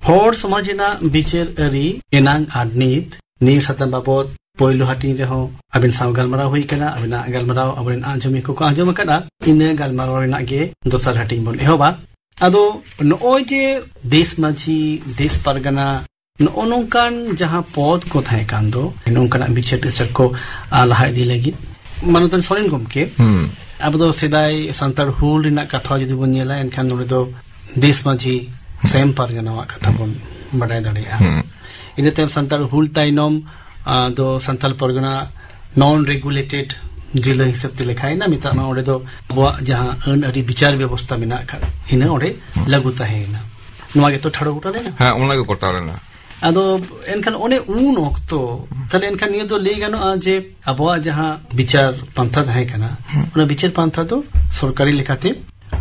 ᱦᱚᱲ ᱥᱚᱢᱟᱡᱽ ᱨᱮᱱᱟᱜ ᱵᱤᱪᱟᱹᱨ ᱟᱹᱨᱤ ᱮᱱᱟᱝ ᱟᱨ ᱱᱤᱛ, ᱱᱤᱭᱟᱹ ᱥᱟᱛᱟᱢ ᱵᱟᱵᱚᱛ ᱯᱳᱭᱞᱳ ᱦᱟᱹᱴᱤᱧ ᱨᱮᱦᱚᱸ ᱟᱵᱮᱱ ᱥᱟᱶ ᱜᱟᱞᱢᱟᱨᱟᱣ ᱦᱩᱭ ᱟᱠᱟᱱᱟ᱾ ᱟᱵᱮᱱᱟᱜ ᱜᱟᱞᱢᱟᱨᱟᱣ ᱟᱵᱚᱨᱮᱱ ᱟᱸᱡᱚᱢᱤᱭᱟᱹ ᱠᱚᱠᱚ ᱟᱸᱡᱚᱢ ᱟᱠᱟᱫᱼᱟ᱾ ᱤᱱᱟᱹ ᱜᱟᱞᱢᱟᱨᱟᱣ ᱨᱮᱱᱟᱜ ᱜᱮ ᱫᱚᱥᱟᱨ ᱦᱟᱹᱴᱤᱧ ᱵᱚᱱ ᱮᱦᱚᱵᱟ᱾ ᱟᱫᱚ ᱱᱚᱜᱼᱚᱭ ᱡᱮ ᱫᱮᱥ ᱢᱟᱹᱡᱷᱤ, ᱫᱮᱥ ᱯᱟᱨᱜᱟᱱᱟ, ᱱᱚᱜᱼᱚ ᱱᱚᱝᱠᱟᱱ ᱡᱟᱦᱟᱸ ᱯᱚᱫᱽ ᱠᱚ ᱛᱟᱦᱮᱸ ᱠᱟᱱ ᱫᱚ, ᱱᱚᱝᱠᱟᱱᱟᱜ ᱵᱤᱪᱟᱹᱨ ᱟᱪᱟᱨ ᱠᱚ, ᱟ, ᱞᱟᱦᱟ ᱤᱫᱤ ᱞᱟᱹᱜᱤᱫ ᱢᱟᱱᱚᱛᱟᱱ ᱥᱚᱨᱮᱱ ᱜᱚᱢᱠᱮ, ᱦᱩᱸ᱾ ᱟᱵᱚ ᱫᱚ ᱥᱮᱫᱟᱭ ᱥᱟᱱᱛᱟᱲ ᱦᱩᱞ ᱨᱮᱱᱟᱜ ᱠᱟᱛᱷᱟ ᱡᱩᱫᱤ ᱵᱚᱱ ᱧᱮᱞᱟ, ᱮᱱᱠᱷᱟᱱ ᱱᱚᱰᱮ ᱫᱚ ᱫᱮᱥ ᱢᱟᱹᱡᱷᱤ, ᱥᱮᱢ ᱯᱟᱨᱜᱟᱱᱟᱣᱟᱜ ᱠᱟᱛᱷᱟ ᱵᱚᱱ ᱵᱟᱰᱟᱭ ᱫᱟᱲᱮᱭᱟᱜᱼᱟ᱾ ᱦᱩᱸ᱾ ᱤᱱᱟᱹ ᱛᱟᱭᱚᱢ ᱥᱟᱱᱛᱟᱲ ᱦᱩᱞ ᱛᱟᱭᱱᱚᱢ, ᱟ, ᱫᱚ ᱥᱟᱱᱛᱟᱲ ᱯᱟᱨᱜᱟᱱᱟ non regulated ᱡᱤᱞᱟᱹ ᱦᱤᱥᱟᱹᱵ ᱛᱮ ᱞᱮᱠᱷᱟᱭᱮᱱᱟ, ᱢᱮᱛᱟᱜ ᱢᱟ ᱚᱸᱰᱮ ᱫᱚ ᱟᱵᱚᱣᱟᱜ ᱡᱟᱦᱟᱸ ᱟᱹᱱ ᱟᱹᱨᱤ ᱵᱤᱪᱟᱨ ᱵᱮᱵᱚᱥᱛᱟ ᱢᱮᱱᱟᱜ ᱟᱠᱟᱫ, ᱦᱤᱱᱟᱹ ᱚᱸᱰᱮ ᱞᱟᱹᱜᱩ ᱛᱟᱦᱮᱸᱭᱮᱱᱟ᱾ ᱱᱚᱣᱟ ᱜᱮᱛᱚ ᱴᱷᱟᱲᱚ ᱜᱚᱴᱟ ᱞᱮᱱᱟ᱾ ᱦᱮᱸ, ᱚᱱᱟ ᱜᱮ ᱜᱚᱴᱟ ᱞᱮᱱᱟ᱾ ᱟᱫᱚ ᱮᱱᱠᱷᱟᱱ ᱚᱱᱮ ᱩᱱ ᱚᱠᱛᱚ, ᱛᱟᱦᱞᱮ ᱮᱱᱠᱷᱟᱱ ᱱᱤᱭᱟᱹ ᱫᱚ ᱞᱟᱹᱭ ᱜᱟᱱᱚᱜᱼᱟ ᱡᱮ ᱟᱵᱚᱣᱟᱜ ᱡᱟᱦᱟᱸ ᱵᱤᱪᱟᱨ ᱯᱟᱱᱛᱷᱟ ᱛᱟᱦᱮᱸ ᱠᱟᱱᱟ, ᱚᱱᱟ ᱵᱤᱪᱟᱹᱨ ᱯᱟᱱᱛᱷᱟ ᱫᱚ ᱥᱚᱨᱠᱟᱨᱤ ᱞᱮᱠᱟᱛᱮ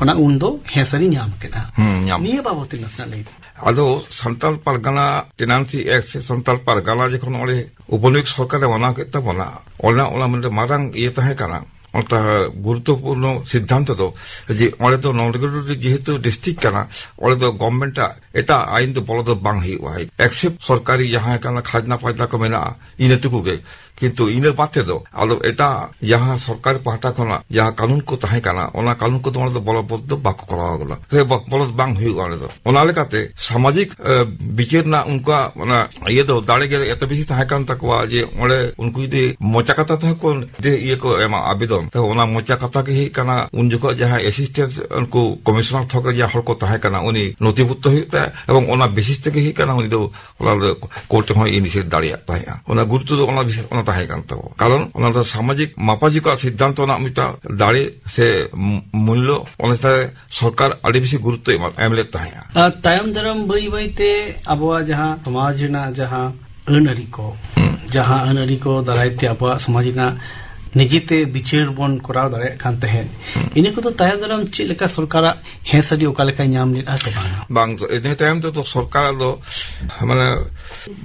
ᱚᱱᱟ ᱩᱱ ᱫᱚ ᱦᱮᱸ ᱥᱟᱹᱨᱤ ᱧᱟᱢ ᱠᱮᱫᱟ᱾ ᱦᱩᱸ, ᱧᱟᱢ᱾ ᱱᱤᱭᱟᱹ ᱵᱟᱵᱚᱛ ᱛᱮ ᱱᱟᱥᱮᱱᱟᱜ ᱞᱟᱹᱭ ᱵᱤᱱ᱾ ᱟᱫᱚ ᱥᱟᱱᱛᱟᱞ ᱯᱟᱨᱜᱟᱱᱟ ᱴᱮᱱᱟᱱᱥᱤ ᱮᱠᱴ ᱥᱮ ᱥᱟᱱᱛᱟᱞ ᱯᱟᱨᱜᱟᱱᱟ ᱡᱚᱠᱷᱚᱱ ᱚᱸᱰᱮ ᱩᱯᱚᱱᱟᱭᱚᱠ ᱥᱚᱨᱠᱟᱨᱮ ᱢᱟᱱᱟᱣ ᱠᱮᱫ ᱛᱟᱵᱚᱱᱟ, ᱚᱱᱟ, ᱚᱱᱟ ᱢᱤᱫᱴᱮᱱ ᱢᱟᱨᱟᱝ ᱤᱭᱟᱹ ᱛᱟᱦᱮᱸ ᱠᱟᱱᱟ᱾ ᱚᱱᱠᱟ ᱜᱩᱨᱩᱛᱛᱚᱯᱩᱨᱱᱚ ᱥᱤᱫᱽᱫᱷᱟᱱᱛᱚ ᱫᱚ ᱡᱮ ᱚᱸᱰᱮ ᱫᱚ ᱱᱚᱞᱜᱟᱹᱰᱩ ᱡᱮᱦᱮᱛᱩ ᱰᱤᱥᱴᱨᱤᱠᱴ ᱠᱟᱱᱟ, ᱚᱸᱰᱮ ᱫᱚ ᱜᱚᱵᱷᱢᱮᱱᱴ ᱟᱜ ᱮᱴᱟᱜ ᱟᱭᱤᱱ ᱫᱚ ᱵᱚᱞᱚ ᱫᱚ ᱵᱟᱝ ᱦᱩᱭᱩᱜᱼᱟ, ᱮᱠᱥᱮᱯᱴ ᱥᱚᱨᱠᱟᱨᱤ ᱡᱟᱦᱟᱸ ᱠᱟᱱᱟ ᱠᱷᱟᱡᱽᱱᱟ ᱯᱷᱟᱡᱽᱱᱟ ᱠᱚ ᱢᱮᱱᱟᱜᱼᱟ, ᱤᱱᱟᱹ ᱴᱩᱠᱩ ᱜᱮ᱾ ᱠᱤᱱᱛᱩ ᱤᱱᱟᱹ ᱵᱟᱫ ᱛᱮᱫᱚ ᱟᱫᱚ ᱮᱴᱟᱜ ᱡᱟᱦᱟᱸ ᱥᱚᱨᱠᱟᱨ ᱯᱟᱦᱴᱟ ᱠᱷᱚᱱᱟᱜ ᱡᱟᱦᱟᱸ ᱠᱟᱹᱱᱩᱱ ᱠᱚ ᱛᱟᱦᱮᱸ ᱠᱟᱱᱟ, ᱚᱱᱟ ᱠᱟᱹᱱᱩᱱ ᱠᱚᱫᱚ ᱚᱸᱰᱮ ᱫᱚ ᱵᱚᱞᱚᱵᱚᱫ ᱫᱚ ᱵᱟᱠᱚ ᱠᱚᱨᱟᱣ ᱠᱟᱫᱟ, ᱥᱮ ᱵᱟ-, ᱵᱚᱞᱚ ᱵᱟᱝ ᱦᱩᱭᱩᱜᱼᱟ ᱚᱸᱰᱮ ᱫᱚ᱾ ᱚᱱᱟ ᱞᱮᱠᱟᱛᱮ ᱥᱟᱢᱟᱡᱤᱠ, ᱮ, ᱵᱤᱪᱟᱹᱨ ᱨᱮᱱᱟᱜ ᱩᱱᱠᱩᱣᱟᱜ ᱚᱱᱟ ᱤᱭᱟᱹ ᱫᱚ ᱫᱟᱲᱮ ᱜᱮ ᱮᱛᱚ ᱵᱮᱥᱤ ᱛᱟᱦᱮᱸ ᱠᱟᱱ ᱛᱟᱠᱚᱣᱟ ᱡᱮ ᱚᱸᱰᱮ ᱩᱱᱠᱩ ᱡᱩᱫᱤ ᱢᱚᱪᱟ ᱠᱟᱛᱷᱟ ᱛᱮᱦᱚᱸ ᱠᱚ ᱡᱩᱫᱤ ᱤᱭᱟᱹ ᱠᱚ ᱮᱢᱟ ᱟᱵᱮᱫᱚᱱ, ᱛᱚ ᱚᱱᱟ ᱢᱚᱪᱟ ᱠᱟᱛᱷᱟ ᱜᱮ ᱦᱩᱭᱩᱜ ᱠᱟᱱᱟ ᱩᱱ ᱡᱚᱠᱷᱚᱱ ᱡᱟᱦᱟᱸ ᱮᱥᱤᱥᱴᱮᱱᱴ ᱩᱱᱠᱩ ᱠᱚᱢᱤᱥᱚᱱᱟᱨ ᱛᱷᱚᱠ ᱨᱮ ᱡᱟᱦᱟᱸ ᱦᱚᱲ ᱠᱚ ᱛᱟᱦᱮᱸ ᱠᱟᱱᱟ, ᱩᱱᱤ ᱱᱚᱛᱷᱤᱵᱷᱩᱠᱛᱚ ᱦᱩᱭᱩᱜ ᱛᱟᱭᱟ ᱮᱵᱚᱝ ᱚᱱᱟ ᱵᱮᱥᱤᱥ ᱛᱮᱜᱮ ᱦᱩᱭᱩᱜ ᱠᱟᱱᱟ ᱩᱱᱤ ᱫᱚ ᱚᱱᱟ ᱫᱚ ᱠᱳᱨᱴ ᱦᱚᱸᱭ ᱤᱱᱤᱥᱤᱭᱮᱴ ᱫᱟᱲᱮᱭᱟᱜ ᱛᱟᱦᱮᱸᱜᱼᱟ᱾ ᱚᱱᱟ ᱜᱩᱨᱩᱛᱛᱚ ᱫᱚ ᱚᱱᱟ ᱵᱤᱥᱮᱥ ᱚᱱᱟ ᱛᱟᱦᱮᱸ ᱠᱟᱱ ᱛᱟᱵᱚᱱᱟ᱾ ᱠᱟᱨᱚᱱ ᱚᱱᱟ ᱫᱚ ᱥᱟᱢᱟᱡᱤᱠ ᱢᱟᱯᱟᱡᱤ ᱠᱚᱣᱟᱜ ᱥᱤᱫᱽᱫᱷᱟᱱᱛᱚ ᱨᱮᱱᱟᱜ ᱢᱤᱫᱴᱟᱝ ᱫᱟᱲᱮ ᱥᱮ ᱢᱩ-, ᱢᱩᱞᱞᱚ ᱚᱱᱟ ᱪᱮᱛᱟᱱ ᱨᱮ ᱥᱚᱨᱠᱟᱨ ᱟᱹᱰᱤ ᱵᱮᱥᱤ ᱜᱩᱨᱩᱛᱛᱚ ᱮᱢᱟ-, ᱮᱢ ᱞᱮᱫ ᱛᱟᱦᱮᱸᱜᱼᱟ᱾ ᱟᱨ ᱛᱟᱭᱚᱢ ᱫᱟᱨᱟᱢ ᱵᱟᱹᱭ ᱵᱟᱹᱭ ᱛᱮ ᱟᱵᱚᱣᱟᱜ ᱡᱟᱦᱟᱸ ᱥᱚᱢᱟᱡᱽ ᱨᱮᱱᱟᱜ ᱡᱟᱦᱟᱸ ᱟᱹᱱ ᱟᱹᱨᱤ ᱠᱚ, ᱡᱟᱦᱟᱸ ᱟᱹᱱ ᱟᱹᱨᱤ ᱠᱚ ᱫᱟᱨᱟᱭ ᱛᱮ ᱟᱵᱚᱣᱟᱜ ᱥᱚᱢᱟᱡᱽ ᱨᱮᱱᱟᱜ ᱱᱤᱡᱮᱛᱮ ᱵᱤᱪᱟᱹᱨ ᱵᱚᱱ ᱠᱚᱨᱟᱣ ᱫᱟᱲᱮᱭᱟᱜ ᱠᱟᱱ ᱛᱟᱦᱮᱸᱫ, ᱤᱱᱟᱹ ᱠᱚᱫᱚ ᱛᱟᱭᱚᱢ ᱫᱟᱨᱟᱢ ᱪᱮᱫ ᱞᱮᱠᱟ ᱥᱚᱨᱠᱟᱨᱟᱜ ᱦᱮᱸ ᱥᱟᱹᱨᱤ ᱚᱠᱟ ᱞᱮᱠᱟᱭ ᱧᱟᱢ ᱞᱮᱫᱼᱟ ᱥᱮ ᱵᱟᱝᱟ? ᱵᱟᱝ, ᱤᱱᱟᱹ ᱛᱟᱭᱚᱢ ᱛᱮᱫᱚ ᱥᱚᱨᱠᱟᱨᱟᱜ ᱫᱚ, ᱢᱟᱱᱮ,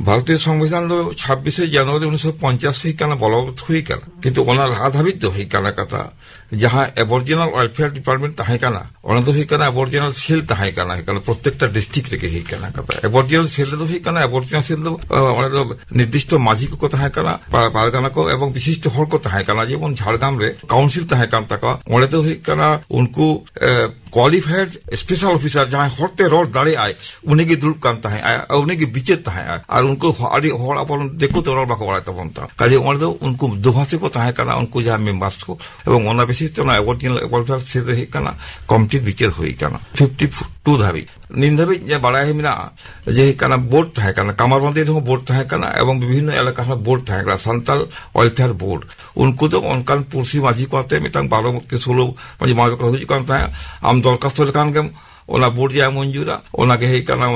ᱵᱷᱟᱨᱚᱛᱤᱭᱚ ᱥᱚᱝᱵᱤᱫᱷᱟᱱ ᱫᱚ ᱪᱷᱟᱵᱵᱤᱥᱮ ᱡᱟᱱᱩᱣᱟᱨᱤ ᱩᱱᱤᱥᱥᱚ ᱯᱚᱧᱪᱟᱥ ᱦᱩᱭ ᱠᱟᱱᱟ, ᱵᱚᱞᱚᱵᱚᱛ ᱦᱩᱭ ᱠᱟᱱᱟ, ᱠᱤᱱᱛᱩ ᱚᱱᱟ ᱞᱟᱦᱟ ᱫᱷᱟᱹᱵᱤᱡ ᱫᱚ ᱦᱩᱭ ᱠᱟᱱᱟ ᱠᱟᱛᱷᱟ, ᱡᱟᱦᱟᱸ ᱮᱵᱚᱨᱡᱤᱱᱟᱞ ᱣᱮᱞᱯᱷᱮᱭᱟᱨ ᱰᱤᱯᱟᱨᱴᱢᱮᱱᱴ ᱛᱟᱦᱮᱸ ᱠᱟᱱᱟ, ᱚᱱᱟ ᱫᱚ ᱦᱩᱭᱩᱜ ᱠᱟᱱᱟ ᱮᱵᱚᱨᱡᱤᱱᱟᱞ ᱥᱮᱞ ᱛᱟᱦᱮᱸ ᱠᱟᱱᱟ, ᱦᱩᱭᱩᱜ ᱠᱟᱱᱟ ᱯᱨᱚᱛᱮᱠᱴᱟ ᱰᱤᱥᱴᱨᱤᱠᱴ ᱨᱮᱜᱮ ᱦᱩᱭᱩᱜ ᱠᱟᱱᱟ ᱠᱟᱛᱷᱟ᱾ ᱮᱵᱚᱨᱡᱤᱱᱟᱞ ᱥᱮᱞ ᱨᱮᱫᱚ ᱦᱩᱭᱩᱜ ᱠᱟᱱᱟ, ᱮᱵᱚᱨᱡᱤᱱᱟᱞ ᱥᱮᱞ ᱫᱚ, ᱟᱸ, ᱚᱸᱰᱮ ᱫᱚ ᱱᱤᱨᱫᱤᱥᱴᱚ ᱢᱟᱹᱡᱷᱤ ᱠᱚᱠᱚ ᱛᱟᱦᱮᱸ ᱠᱟᱱᱟ, ᱯᱟ-, ᱯᱟᱨᱜᱟᱱᱟ ᱠᱚ ᱮᱵᱚᱝ ᱵᱤᱥᱤᱥᱴᱚ ᱦᱚᱲ ᱠᱚ ᱛᱟᱦᱮᱸ ᱠᱟᱱᱟ, ᱡᱮᱢᱚᱱ ᱡᱷᱟᱲᱜᱨᱟᱢ ᱨᱮ ᱠᱟᱣᱩᱱᱥᱤᱞ ᱛᱟᱦᱮᱸ ᱠᱟᱱ ᱛᱟᱠᱚᱣᱟ, ᱚᱸᱰᱮ ᱫᱚ ᱦᱩᱭᱩᱜ ᱠᱟᱱᱟ ᱩᱱᱠᱩ, ᱮ, ᱠᱳᱣᱟᱞᱤᱯᱷᱟᱭᱮᱰ ᱥᱯᱮᱥᱟᱞ ᱚᱯᱷᱤᱥᱟᱨ ᱡᱟᱦᱟᱸᱭ ᱦᱚᱲᱛᱮ ᱨᱚᱲ ᱫᱟᱲᱮᱭᱟᱜᱼᱟᱭ, ᱩᱱᱤᱜᱮ ᱫᱩᱲᱩᱵ ᱠᱟᱱ ᱛᱟᱦᱮᱸᱜᱼᱟᱭ ᱟᱨ ᱩᱱᱤᱜᱮ ᱵᱤᱪᱟᱹᱨ ᱛᱟᱦᱮᱸᱜᱼᱟᱭ᱾ ᱟᱨ ᱩᱱᱠᱩ ᱦᱚ-, ᱟᱹᱰᱤ ᱦᱚᱲ ᱟᱵᱚᱨᱮᱱ ᱫᱤᱠᱩ ᱛᱮ ᱨᱚᱲ ᱵᱟᱠᱚ ᱵᱟᱲᱟᱭ ᱛᱟᱵᱚᱱ ᱛᱟᱦᱮᱸ᱾ ᱠᱟᱡᱮ ᱚᱸᱰᱮ ᱫᱚ ᱩᱱᱠᱩ ᱫᱩᱵᱷᱟᱥᱤ ᱠᱚ ᱛᱟᱦᱮᱸ ᱠᱟᱱᱟ, ᱩᱱᱠᱩ ᱡᱟᱦᱟᱸ ᱢᱮᱢᱵᱟᱨᱥ ᱠᱚ, ᱮᱵᱚᱝ ᱚᱱᱟ ᱵᱤᱥᱤᱥ ᱛᱮ ᱚᱱᱟ ᱮᱵᱚᱨᱡᱤᱱᱟᱞ ᱮᱠᱣᱟᱞ ᱥᱮᱫ ᱨᱮ ᱦᱩᱭᱩᱜ ᱠᱟᱱᱟ, ᱠᱚᱢᱤᱴᱤ ᱵᱤᱪᱟᱹᱨ ᱦᱩᱭ ᱠᱟᱱᱟ ᱯᱷᱤᱯᱴᱤ ᱴᱩ ᱫᱷᱟᱹᱵᱤᱡ᱾ ᱱᱤᱛ ᱫᱷᱟᱹᱵᱤᱡ ᱡᱮ ᱵᱟᱲᱟᱭ ᱢᱮᱱᱟᱜᱼᱟ, ᱡᱮ ᱦᱩᱭᱩᱜ ᱠᱟᱱᱟ ᱵᱳᱨᱰ ᱛᱟᱦᱮᱸ ᱠᱟᱱᱟ, ᱠᱟᱢᱟᱨᱵᱟᱸᱫᱤ ᱨᱮᱦᱚᱸ ᱵᱳᱨᱰ ᱛᱟᱦᱮᱸ ᱠᱟᱱᱟ ᱮᱵᱚᱝ ᱵᱤᱵᱷᱤᱱᱱᱚ ᱮᱞᱟᱠᱟ ᱨᱮᱦᱚᱸ ᱵᱳᱨᱰ ᱛᱟᱦᱮᱸ ᱠᱟᱱᱟ, ᱥᱟᱱᱛᱟᱞ ᱣᱮᱞᱯᱷᱮᱭᱟᱨ ᱵᱳᱨᱰ᱾ ᱩᱱᱠᱩ ᱫᱚ ᱚᱱᱠᱟᱱ ᱯᱩᱲᱥᱤ ᱢᱟᱹᱡᱷᱤ ᱠᱚ ᱟᱛᱮ ᱢᱤᱫᱴᱟᱝ ᱵᱟᱨᱚ ᱠᱤ ᱥᱳᱞᱳ ᱢᱟᱹᱡᱷᱤ ᱢᱚᱬᱮ ᱠᱚ ᱦᱤᱡᱩᱜ ᱠᱟᱱ ᱛᱟᱦᱮᱸᱫ, ᱟᱢ ᱫᱚᱨᱠᱷᱟᱥᱛᱚ ᱞᱮᱠᱷᱟᱱ ᱜᱮᱢ ᱚᱱᱟ ᱵᱳᱨᱰ ᱡᱟ ᱢᱚᱧᱡᱩᱨᱟ, ᱚᱱᱟᱜᱮ ᱦᱩᱭᱩᱜ ᱠᱟᱱᱟ,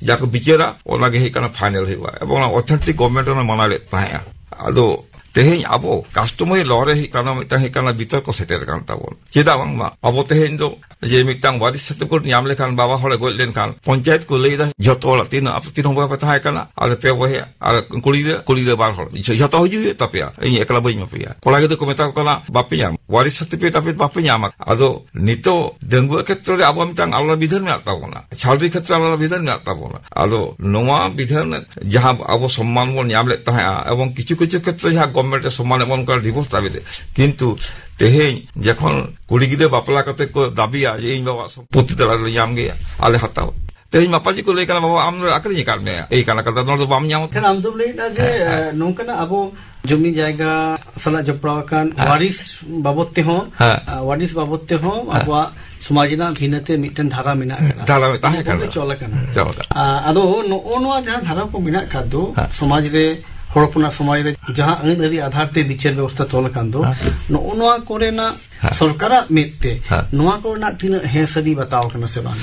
ᱡᱟ ᱠᱚ ᱵᱤᱪᱟᱹᱨᱟ, ᱚᱱᱟᱜᱮ ᱦᱩᱭᱩᱜ ᱠᱟᱱᱟ ᱯᱷᱟᱭᱱᱮᱞ ᱦᱩᱭᱩᱜᱼᱟ᱾ ᱮᱵᱚᱝ ᱚᱱᱟ ᱚᱛᱷᱮᱱᱴᱤᱠ ᱜᱚᱵᱷᱢᱮᱱᱴ ᱚᱱᱟ ᱢᱟᱱᱟᱣ ᱞᱮᱫ ᱛᱟᱦᱮᱸᱜᱼᱟ᱾ ᱟᱫᱚ ᱛᱮᱦᱮᱧ ᱟᱵᱚ ᱠᱟᱥᱴᱚᱢᱟᱨᱤ ᱞᱚ ᱨᱮ ᱦᱩᱭᱩᱜ ᱠᱟᱱᱟ, ᱢᱤᱫᱴᱟᱝ ᱦᱩᱭᱩᱜ ᱠᱟᱱᱟ ᱵᱤᱛᱚᱨᱠᱚ ᱥᱮᱴᱮᱨ ᱟᱠᱟᱱ ᱛᱟᱵᱚᱱ᱾ ᱪᱮᱫᱟᱜ ᱵᱟᱝᱢᱟ ᱟᱵᱚ ᱛᱮᱦᱮᱧ ᱫᱚ ᱡᱮ ᱢᱤᱫᱴᱟᱝ ᱣᱟᱨᱤᱥ ᱥᱟᱨᱴᱤᱯᱷᱤᱠᱮᱴ ᱧᱟᱢ ᱞᱮᱠᱷᱟᱱ, ᱵᱟᱵᱟ ᱦᱚᱲᱮ ᱜᱚᱡ ᱞᱮᱱᱠᱷᱟᱱ, ᱯᱚᱧᱪᱟᱭᱮᱛ ᱠᱚ ᱞᱟᱹᱭ ᱮᱫᱟ, "ᱡᱷᱚᱛᱚ ᱦᱚᱲᱟᱜ ᱛᱤᱱᱟᱹᱜ, ᱟᱯᱮ ᱛᱤᱱ ᱦᱚᱲ ᱵᱚᱭᱦᱟ ᱯᱮ ᱛᱟᱦᱮᱸ ᱠᱟᱱᱟ?" "ᱟᱞᱮ ᱯᱮ ᱵᱚᱭᱦᱟ, ᱟᱨ ᱠᱩᱲᱤ ᱜᱤᱫᱽᱨᱟᱹ, ᱠᱩᱲᱤ ᱜᱤᱫᱽᱨᱟᱹ ᱵᱟᱨ ᱦᱚᱲ, ᱡᱷᱚᱛᱚ ᱦᱤᱡᱩᱜ ᱦᱩᱭᱩᱜ ᱛᱟᱯᱮᱭᱟ, ᱤᱧ ᱮᱠᱞᱟ ᱵᱟᱹᱧ ᱮᱢᱟ ᱯᱮᱭᱟ᱾" ᱠᱚᱲᱟ ᱜᱤᱫᱽᱨᱟᱹ ᱠᱚ ᱢᱮᱛᱟ ᱠᱚ ᱠᱟᱱᱟ, "ᱵᱟᱯᱮ ᱧᱟᱢᱟ, ᱣᱟᱨᱤᱥ ᱥᱟᱨᱴᱤᱯᱷᱤᱠᱮᱴ ᱟᱯᱮ ᱵᱟᱯᱮ ᱧᱟᱢᱟ᱾" ᱟᱫᱚ ᱱᱤᱛᱚᱜ ᱰᱟᱺᱜᱩᱣᱟᱹ ᱠᱷᱮᱛᱨᱚ ᱨᱮ ᱟᱵᱚ ᱢᱤᱫᱴᱟᱝ ᱟᱞᱟᱫᱟ ᱵᱤᱫᱷᱟᱱ ᱢᱮᱱᱟᱜ ᱛᱟᱵᱚᱱᱟ, ᱪᱷᱟᱹᱰᱣᱤ ᱠᱷᱮᱛᱨᱚ ᱟᱞᱟᱫᱟ ᱵᱤᱫᱷᱟᱱ ᱢᱮᱱᱟᱜ ᱛᱟᱵᱚᱱᱟ᱾ ᱟᱫᱚ ᱱᱚᱣᱟ ᱵᱤᱫᱷᱟᱱ ᱡᱟᱦᱟᱸ ᱟᱵᱚ ᱥᱚᱢᱢᱟᱱ ᱵᱚᱱ ᱧᱟᱢ ᱞᱮᱫ ᱛᱟᱦᱮᱸᱜᱼᱟ, ᱮᱵᱚᱝ ᱠᱤᱪᱷᱩ ᱠᱤᱪᱷᱩ ᱠᱷᱮᱛᱨᱚ ᱡᱟᱦᱟᱸ ᱜᱚᱵᱷᱢᱮᱱᱴ ᱮ ᱥᱚᱢᱢᱟᱱ ᱮᱢ ᱠᱟᱱᱟ ᱰᱤᱵᱷᱳᱨᱥ ᱫᱟᱹᱵᱤ ᱛᱮ, ᱠᱤᱱᱛᱩ ᱛᱮᱦᱮᱧ ᱡᱚᱠᱷᱚᱱ ᱠᱩᱲᱤ ᱜᱤᱫᱽᱨᱟᱹ ᱵᱟᱯᱞᱟ ᱠᱟᱛᱮ ᱠᱚ ᱫᱟᱹᱵᱤᱭᱟ ᱡᱮ, "ᱤᱧ ᱵᱟᱵᱟᱣᱟᱜ ᱥᱚᱢᱯᱚᱛᱛᱤ ᱛᱟᱞᱟ ᱨᱮᱞᱮ ᱧᱟᱢ ᱜᱮᱭᱟ, ᱟᱞᱮ ᱦᱟᱛᱟᱣ", ᱛᱮᱦᱮᱧ ᱢᱟᱯᱟᱡᱤ ᱠᱚ ᱞᱟᱹᱭ ᱠᱟᱱᱟ, "ᱵᱟᱵᱟ, ᱟᱢ ᱫᱚ ᱟᱹᱠᱷᱨᱤᱧ ᱟᱠᱟᱫ ᱢᱮᱭᱟ, ᱮᱭ ᱠᱟᱱᱟ ᱠᱟᱛᱷᱟ, ᱱᱚᱣᱟ ᱫᱚ ᱵᱟᱢ ᱧᱟᱢ ᱠᱟᱫᱟ?" ᱮᱱᱠᱷᱟᱱ ᱟᱢ ᱫᱚᱢ ᱞᱟᱹᱭᱮᱫᱼᱟ ᱡᱮ, ᱦᱮᱸ, ᱦᱮᱸ᱾ ᱮ, ᱱᱚᱝᱠᱟᱱᱟᱜ ᱟᱵᱚ ᱡᱚᱢᱤ ᱡᱟᱭᱜᱟ ᱥᱟᱞᱟᱜ ᱡᱚᱯᱲᱟᱣ ᱟᱠᱟᱱ ᱦᱮᱸ᱾ ᱣᱟᱨᱤᱥ ᱵᱟᱵᱚᱫ ᱛᱮᱦᱚᱸ, ᱦᱮᱸ᱾ ᱟ, ᱣᱟᱨᱤᱥ ᱵᱟᱵᱚᱫ ᱛᱮᱦᱚᱸ ᱦᱮᱸ᱾ ᱟᱵᱚᱣᱟᱜ ᱥᱚᱢᱟᱡᱽ ᱨᱮᱱᱟᱜ ᱵᱷᱤᱱᱟᱹᱛᱮ ᱢᱤᱫᱴᱮᱱ ᱫᱷᱟᱨᱟ ᱢᱮᱱᱟᱜ ᱟᱠᱟᱫᱟ᱾ ᱫᱷᱟᱨᱟ ᱛᱟᱦᱮᱸ ᱱᱤᱭᱟᱹ ᱠᱟᱱᱟ᱾ ᱪᱚᱞ ᱟᱠᱟᱱᱟ᱾ ᱪᱚᱞ ᱟᱠᱟᱱᱟ᱾ ᱟ, ᱟᱫᱚ ᱱᱚᱜᱼᱚ ᱱᱚᱣᱟ ᱡᱟᱦᱟᱸ ᱫᱷᱟᱨᱟ ᱠᱚ ᱢᱮᱱᱟᱜ ᱟᱠᱟᱫ ᱫᱚ, ᱦᱮᱸ᱾ ᱥᱚᱢᱟᱡᱽ ᱨᱮ, ᱦᱚᱲ ᱦᱚᱯᱚᱱᱟᱜ ᱥᱚᱢᱟᱡᱽ ᱨᱮ ᱡᱟᱦᱟᱸ ᱟᱹᱱ ᱟᱹᱨᱤ ᱟᱫᱷᱟᱨ ᱛᱮ ᱵᱤᱪᱟᱹᱨ ᱵᱮᱵᱚᱥᱛᱷᱟ ᱛᱚᱞ ᱟᱠᱟᱱ ᱫᱚ, ᱦᱮᱸ᱾ ᱱᱚᱜᱼᱚ ᱱᱚᱣᱟ ᱠᱚᱨᱮᱱᱟᱜ ᱦᱮᱸ᱾ ᱥᱚᱨᱠᱟᱨᱟᱜ ᱢᱮᱫ ᱛᱮ ᱦᱮᱸ᱾ ᱱᱚᱣᱟ ᱠᱚᱨᱮᱱᱟᱜ ᱛᱤᱱᱟᱹᱜ ᱦᱮᱸ ᱥᱟᱹᱨᱤ ᱵᱟᱛᱟᱣ ᱠᱟᱱᱟ ᱥᱮ ᱵᱟᱝ?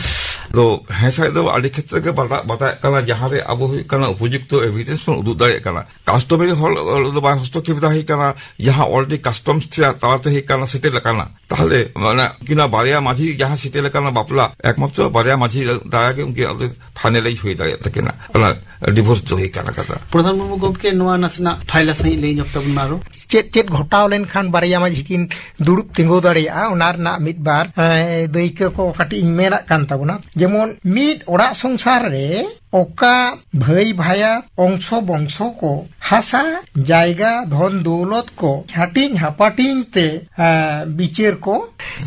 ᱫᱚ ᱦᱮᱸ ᱥᱟᱹᱨᱤ ᱫᱚ ᱟᱹᱰᱤ ᱠᱷᱮᱛᱨᱮ ᱜᱮ ᱵᱟᱰᱟ-, ᱵᱟᱛᱟᱣᱮᱫ ᱠᱟᱱᱟ, ᱡᱟᱦᱟᱸ ᱨᱮ ᱟᱵᱚ ᱦᱩᱭᱩᱜ ᱠᱟᱱᱟ ᱩᱯᱚᱡᱩᱠᱛᱚ ᱮᱵᱷᱤᱰᱮᱱᱥ ᱵᱚᱱ ᱩᱫᱩᱜ ᱫᱟᱲᱮᱭᱟᱜ ᱠᱟᱱᱟ᱾ ᱠᱟᱥᱴᱚᱢᱟᱨᱤ ᱦᱚᱲ ᱫᱚ ᱵᱟᱭ ᱦᱚᱥᱛᱚᱠᱷᱮᱯ ᱫᱟ ᱦᱩᱭᱩᱜ ᱠᱟᱱᱟ, ᱡᱟᱦᱟᱸ already ᱠᱟᱥᱴᱚᱢᱥ ᱛᱟᱞᱟᱛᱮ ᱦᱩᱭᱩᱜ ᱠᱟᱱᱟ, ᱥᱮᱴᱮᱨ ᱟᱠᱟᱱᱟ᱾ ᱛᱟᱦᱞᱮ ᱢᱟᱱᱮ ᱩᱱᱠᱤᱱᱟᱜ ᱵᱟᱨᱭᱟ ᱢᱟᱹᱡᱷᱤ ᱡᱟᱦᱟᱸ ᱥᱮᱴᱮᱨ ᱟᱠᱟᱱᱟ ᱵᱟᱯᱞᱟ, ᱮᱠᱢᱟᱛᱨᱚ ᱵᱟᱨᱭᱟ ᱢᱟᱹᱡᱷᱤ ᱫᱟᱨᱟᱭ ᱜᱮ ᱩᱱᱠᱤᱱᱟᱜ ᱫᱚ ᱯᱷᱟᱭᱱᱟᱞᱟᱭᱤᱡᱽ ᱦᱩᱭ ᱫᱟᱲᱮᱭᱟᱜ ᱛᱟᱹᱠᱤᱱᱟ, ᱚᱱᱟ ᱰᱤᱵᱷᱳᱨᱥ ᱫᱚ ᱦᱩᱭ ᱠᱟᱱᱟ ᱠᱟᱛᱷᱟ᱾ ᱯᱨᱚᱫᱷᱟᱱ ᱢᱩᱨᱢᱩ ᱜᱚᱢᱠᱮ, ᱱᱚᱣᱟ ᱱᱟᱥᱮᱱᱟᱜ ᱯᱷᱟᱭᱞᱟ ᱥᱟᱺᱦᱤᱡ ᱞᱟᱹᱭ ᱧᱚᱜ ᱛᱟᱵᱚᱱ ᱢᱮ ᱟᱨᱚ᱾ ᱪᱮᱫ ᱪᱮᱫ ᱜᱷᱚᱴᱟᱣ ᱞᱮᱱᱠᱷᱟᱱ ᱵᱟᱨᱭᱟ ᱢᱟᱹᱡᱷᱤ ᱠᱤᱱ ᱫᱩᱲᱩᱵ ᱛᱤᱸᱜᱩ ᱫᱟᱲᱮᱭᱟᱜᱼᱟ, ᱚᱱᱟ ᱨᱮᱱᱟᱜ ᱢᱤᱫ ᱵᱟᱨ, ᱮ, ᱫᱟᱹᱭᱠᱟᱹ ᱠᱚ ᱠᱟᱹᱴᱤᱡ ᱤᱧ ᱢᱮᱱᱟᱜ ᱠᱟᱱ ᱛᱟᱵᱚᱱᱟ᱾ ᱡᱮᱢᱚᱱ, ᱢᱤᱫ ᱚᱲᱟᱜ ᱥᱚᱝᱥᱟᱨ ᱨᱮ ᱚᱠᱟ ᱵᱷᱟᱹᱭ ᱵᱷᱟᱭᱟᱛ ᱚᱝᱥᱚ ᱵᱚᱝᱥᱚ ᱠᱚ ᱦᱟᱥᱟ ᱡᱟᱭᱜᱟ ᱫᱷᱚᱱ ᱫᱚᱣᱞᱚᱛ ᱠᱚ ᱦᱟᱹᱴᱤᱧ ᱦᱟᱯᱟᱴᱤᱧ ᱛᱮ, ᱮ, ᱵᱤᱪᱟᱹᱨ ᱠᱚ,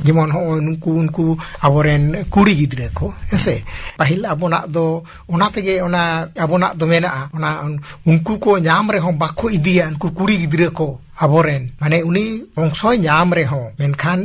ᱡᱮᱢᱚᱱ ᱦᱚᱸᱜᱼᱚᱭ ᱱᱩᱠᱩ, ᱩᱱᱠᱩ ᱟᱵᱚᱨᱮᱱ ᱠᱩᱲᱤ ᱜᱤᱫᱽᱨᱟᱹ ᱠᱚ, ᱦᱮᱸᱥᱮ? ᱯᱟᱹᱦᱤᱞ ᱟᱵᱚᱱᱟᱜ ᱫᱚ, ᱚᱱᱟ ᱛᱮᱜᱮ ᱚᱱᱟ ᱟᱵᱚᱱᱟᱜ ᱫᱚ ᱢᱮᱱᱟᱜᱼᱟ, ᱚᱱᱟ ᱩᱱᱠᱩ ᱠᱚ ᱧᱟᱢ ᱨᱮᱦᱚᱸ ᱵᱟᱠᱚ ᱤᱫᱤᱭᱟ, ᱩᱱᱠᱩ ᱠᱩᱲᱤ ᱜᱤᱫᱽᱨᱟᱹ ᱠᱚ ᱟᱵᱚᱨᱮᱱ, ᱢᱟᱱᱮ ᱩᱱᱤ ᱚᱝᱥᱚᱭ ᱧᱟᱢ ᱨᱮᱦᱚᱸ, ᱢᱮᱱᱠᱷᱟᱱ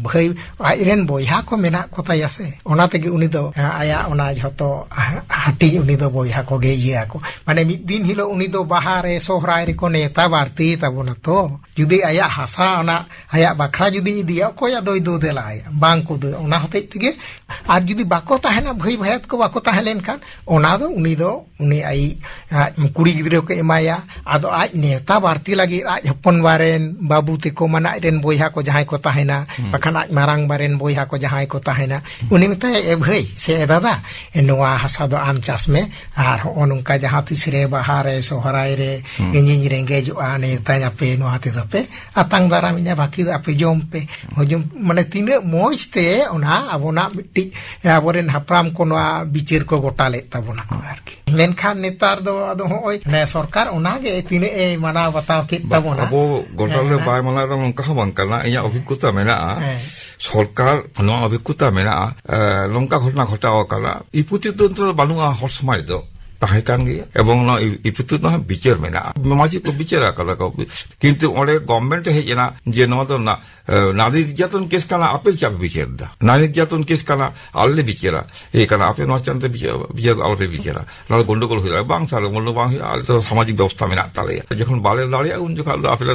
ᱵᱷᱟᱹᱭ, ᱟᱡᱨᱮᱱ ᱵᱚᱭᱦᱟ ᱠᱚ ᱢᱮᱱᱟᱜ ᱠᱚ ᱛᱟᱭᱟ ᱥᱮ, ᱚᱱᱟ ᱛᱮᱜᱮ ᱩᱱᱤ ᱫᱚ, ᱮ, ᱟᱭᱟᱜ ᱚᱱᱟ ᱡᱷᱚᱛᱚ ᱦᱟ-, ᱦᱟᱹᱴᱤᱧ ᱩᱱᱤ ᱫᱚ ᱵᱚᱭᱦᱟ ᱠᱚᱜᱮ ᱤᱭᱟᱹ ᱟᱠᱚ᱾ ᱢᱟᱱᱮ ᱢᱤᱫ ᱫᱤᱱ ᱦᱤᱞᱳᱜ ᱩᱱᱤ ᱫᱚ ᱵᱟᱦᱟ ᱨᱮ ᱥᱚᱦᱨᱟᱭ ᱨᱮᱠᱚ ᱱᱮᱣᱛᱟ ᱵᱟᱨᱛᱤᱭᱮ ᱛᱟᱵᱚᱱᱟ ᱛᱚ᱾ ᱡᱩᱫᱤ ᱟᱭᱟᱜ ᱦᱟᱥᱟ ᱚᱱᱟ ᱟᱭᱟᱜ ᱵᱟᱠᱷᱨᱟ ᱡᱩᱫᱤ ᱤᱫᱤᱭᱟ, ᱚᱠᱚᱭ ᱟᱫᱚᱭ ᱫᱳ ᱫᱮᱞᱟᱭᱟ? ᱵᱟᱝ ᱠᱚ ᱫᱳ᱾ ᱚᱱᱟ ᱦᱚᱛᱮᱡ ᱛᱮᱜᱮ, ᱟᱨ ᱡᱩᱫᱤ ᱵᱟᱠᱚ ᱛᱟᱦᱮᱱᱟ, ᱵᱷᱟᱹᱭ ᱵᱷᱟᱭᱟᱛ ᱠᱚ ᱵᱟᱠᱚ ᱛᱟᱦᱮᱸ ᱞᱮᱱᱠᱷᱟᱱ, ᱚᱱᱟ ᱫᱚ ᱩᱱᱤ ᱫᱚ, ᱩᱱᱤ ᱟᱭᱤᱡ, ᱟᱡ ᱠᱩᱲᱤ ᱜᱤᱫᱽᱨᱟᱹ ᱠᱚ ᱮᱢᱟᱭᱟ᱾ ᱟᱫᱚ ᱟᱡ ᱱᱮᱣᱛᱟ ᱵᱟᱹᱲᱛᱤ ᱞᱟᱹᱜᱤᱫ ᱟᱡ ᱦᱚᱯᱚᱱ ᱵᱟ ᱨᱮᱱ ᱵᱟᱹᱵᱩ ᱛᱮᱠᱚ, ᱢᱟᱱᱮ ᱟᱡ ᱨᱮᱱ ᱵᱚᱭᱦᱟ ᱠᱚ ᱡᱟᱦᱟᱸᱭ ᱠᱚ ᱛᱟᱦᱮᱱᱟ, ᱵᱟᱠᱷᱟᱱ ᱟᱡ ᱢᱟᱨᱟᱝ ᱵᱟ ᱨᱮᱱ ᱵᱚᱭᱦᱟ ᱠᱚ ᱡᱟᱦᱟᱸᱭ ᱠᱚ ᱛᱟᱦᱮᱱᱟ, ᱩᱱᱤ ᱢᱮᱛᱟᱭᱟ, "ᱮ ᱵᱷᱟᱹᱭ ᱥᱮ ᱮ ᱫᱟᱫᱟ, ᱱᱚᱣᱟ ᱦᱟᱥᱟ ᱫᱚ ᱟᱢ ᱪᱟᱥ ᱢᱮ, ᱟᱨ ᱦᱚᱸᱜᱼᱚ ᱱᱚᱝᱠᱟ ᱡᱟᱦᱟᱸ ᱛᱤᱥ ᱨᱮ ᱵᱟᱦᱟ ᱨᱮ, ᱥᱚᱦᱨᱟᱭ ᱨᱮ, ᱤᱧᱤᱧ ᱨᱮᱸᱜᱮᱡᱚᱜᱼᱟ, ᱱᱮᱣᱛᱟᱧ ᱟᱯᱮ, ᱱᱚᱣᱟ ᱛᱮᱫᱚ ᱯᱮ ᱟᱛᱟᱝ ᱫᱟᱨᱟᱢᱤᱧᱟ, ᱵᱟᱹᱠᱤ ᱫᱚ ᱟᱯᱮ ᱡᱚᱢ ᱯᱮ, ᱦᱚᱡᱚᱢ", ᱢᱟᱱᱮ ᱛᱤᱱᱟᱹᱜ ᱢᱚᱡᱽ ᱛᱮ ᱚᱱᱟ ᱟᱵᱚᱱᱟᱜ ᱢᱤᱫᱴᱤᱡ, ᱟᱵᱚᱨᱮᱱ ᱦᱟᱯᱲᱟᱢ ᱠᱚ ᱱᱚᱣᱟ ᱵᱤᱪᱟᱹᱨ ᱠᱚ ᱜᱚᱴᱟ ᱞᱮᱫ ᱛᱟᱵᱚᱱᱟ ᱠᱚ ᱟᱨᱠᱤ᱾ ᱢᱮᱱᱠᱷᱟᱱ ᱱᱮᱛᱟᱨ ᱫᱚ ᱟᱫᱚ ᱦᱚᱸᱜᱼᱚᱭ ᱱᱮ ᱥᱚᱨᱠᱟᱨ ᱚᱱᱟᱜᱮ ᱛᱤᱱᱟᱹᱜ ᱮ ᱢᱟᱱᱟᱣ ᱵᱟᱛᱟᱣ ᱠᱮᱫ ᱵᱟ-, ᱛᱟᱵᱚᱱᱟ᱾ ᱟᱵᱚ ᱜᱚᱴᱟ ᱦᱮᱸ, ᱨᱮ ᱦᱮᱸ᱾ ᱵᱟᱭ ᱢᱟᱱᱟᱣ ᱮᱫᱟ, ᱱᱚᱝᱠᱟ ᱦᱚᱸ ᱵᱟᱝ ᱠᱟᱱᱟ᱾ ᱤᱧᱟᱹᱜ ᱚᱵᱷᱤᱜᱽᱜᱚᱛᱟ ᱢᱮᱱᱟᱜᱼᱟ, ᱦᱮᱸ᱾ ᱥᱚᱨᱠᱟᱨ ᱱᱚᱣᱟ ᱚᱵᱷᱤᱜᱽᱜᱚᱛᱟ ᱢᱮᱱᱟᱜᱼᱟ, ᱮ, ᱱᱚᱝᱠᱟ ᱜᱷᱚᱴᱚᱱᱟ ᱜᱷᱚᱴᱟᱣ ᱟᱠᱟᱱᱟ, ᱤᱯᱚᱛᱤᱛ ᱫᱚ ᱱᱤᱛᱚᱜ ᱫᱚ ᱵᱟᱹᱱᱩᱜᱼᱟ ᱦᱚᱲ ᱥᱚᱢᱟᱡᱽ ᱫᱚ᱾ ᱛᱟᱦᱮᱸ ᱠᱟᱱ ᱜᱮᱭᱟ, ᱮᱵᱚᱝ ᱱᱚᱣᱟ ᱤ-, ᱤᱯᱚᱛᱤᱛ ᱨᱮᱱᱟᱜ ᱵᱤᱪᱟᱹᱨ ᱢᱮᱱᱟᱜᱼᱟ, ᱢᱟᱹᱡᱷᱤ ᱠᱚ ᱵᱤᱪᱟᱹᱨ ᱟᱠᱟᱫᱟ ᱠᱚ, ᱠᱤᱱᱛᱩ ᱚᱸᱰᱮ ᱜᱚᱵᱷᱢᱮᱱᱴ ᱦᱮᱡ ᱮᱱᱟ ᱡᱮ ᱱᱚᱣᱟ ᱫᱚ ᱱᱟ-, ᱮ, ᱱᱟᱨᱤ ᱱᱤᱨᱡᱟᱛᱚᱱ ᱠᱮᱥ ᱠᱟᱱᱟ, ᱟᱯᱮ ᱪᱮᱫ ᱯᱮ ᱵᱤᱪᱟᱹᱨ ᱮᱫᱟ? ᱱᱟᱨᱤ ᱱᱤᱨᱡᱟᱛᱚᱱ ᱠᱮᱥ ᱠᱟᱱᱟ, ᱟᱞᱮ ᱞᱮ ᱵᱤᱪᱟᱹᱨᱟ᱾ ᱤᱭᱟᱹ ᱠᱟᱱᱟ, ᱟᱯᱮ ᱱᱚᱣᱟ ᱪᱮᱛᱟᱱ ᱛᱮ ᱵᱤᱪᱟᱹᱨ, ᱵᱤᱪᱟᱹᱨ ᱟᱞᱚ ᱯᱮ ᱵᱤᱪᱟᱹᱨᱟ, ᱱᱚᱣᱟ ᱫᱚ ᱜᱚᱱᱰᱚᱜᱳᱞ ᱦᱩᱭ ᱫᱟᱲᱮᱭᱟᱜᱼᱟ᱾ ᱵᱟᱝ ᱥᱟᱨ, ᱜᱚᱱᱰᱚᱜᱳᱞ ᱵᱟᱝ ᱦᱩᱭᱩᱜᱼᱟ, ᱟᱞᱮ ᱫᱚ ᱥᱟᱢᱟᱡᱤᱠ ᱵᱮᱵᱚᱥᱛᱷᱟ ᱢᱮᱱᱟᱜ ᱛᱟᱞᱮᱭᱟ᱾ ᱡᱚᱠᱷᱚᱱ ᱵᱟᱞᱮ ᱫᱟᱲᱮᱭᱟᱜᱼᱟ, ᱩᱱ ᱡᱚᱠᱷᱚᱱ ᱫᱚ ᱟᱯᱮ ᱞᱮ,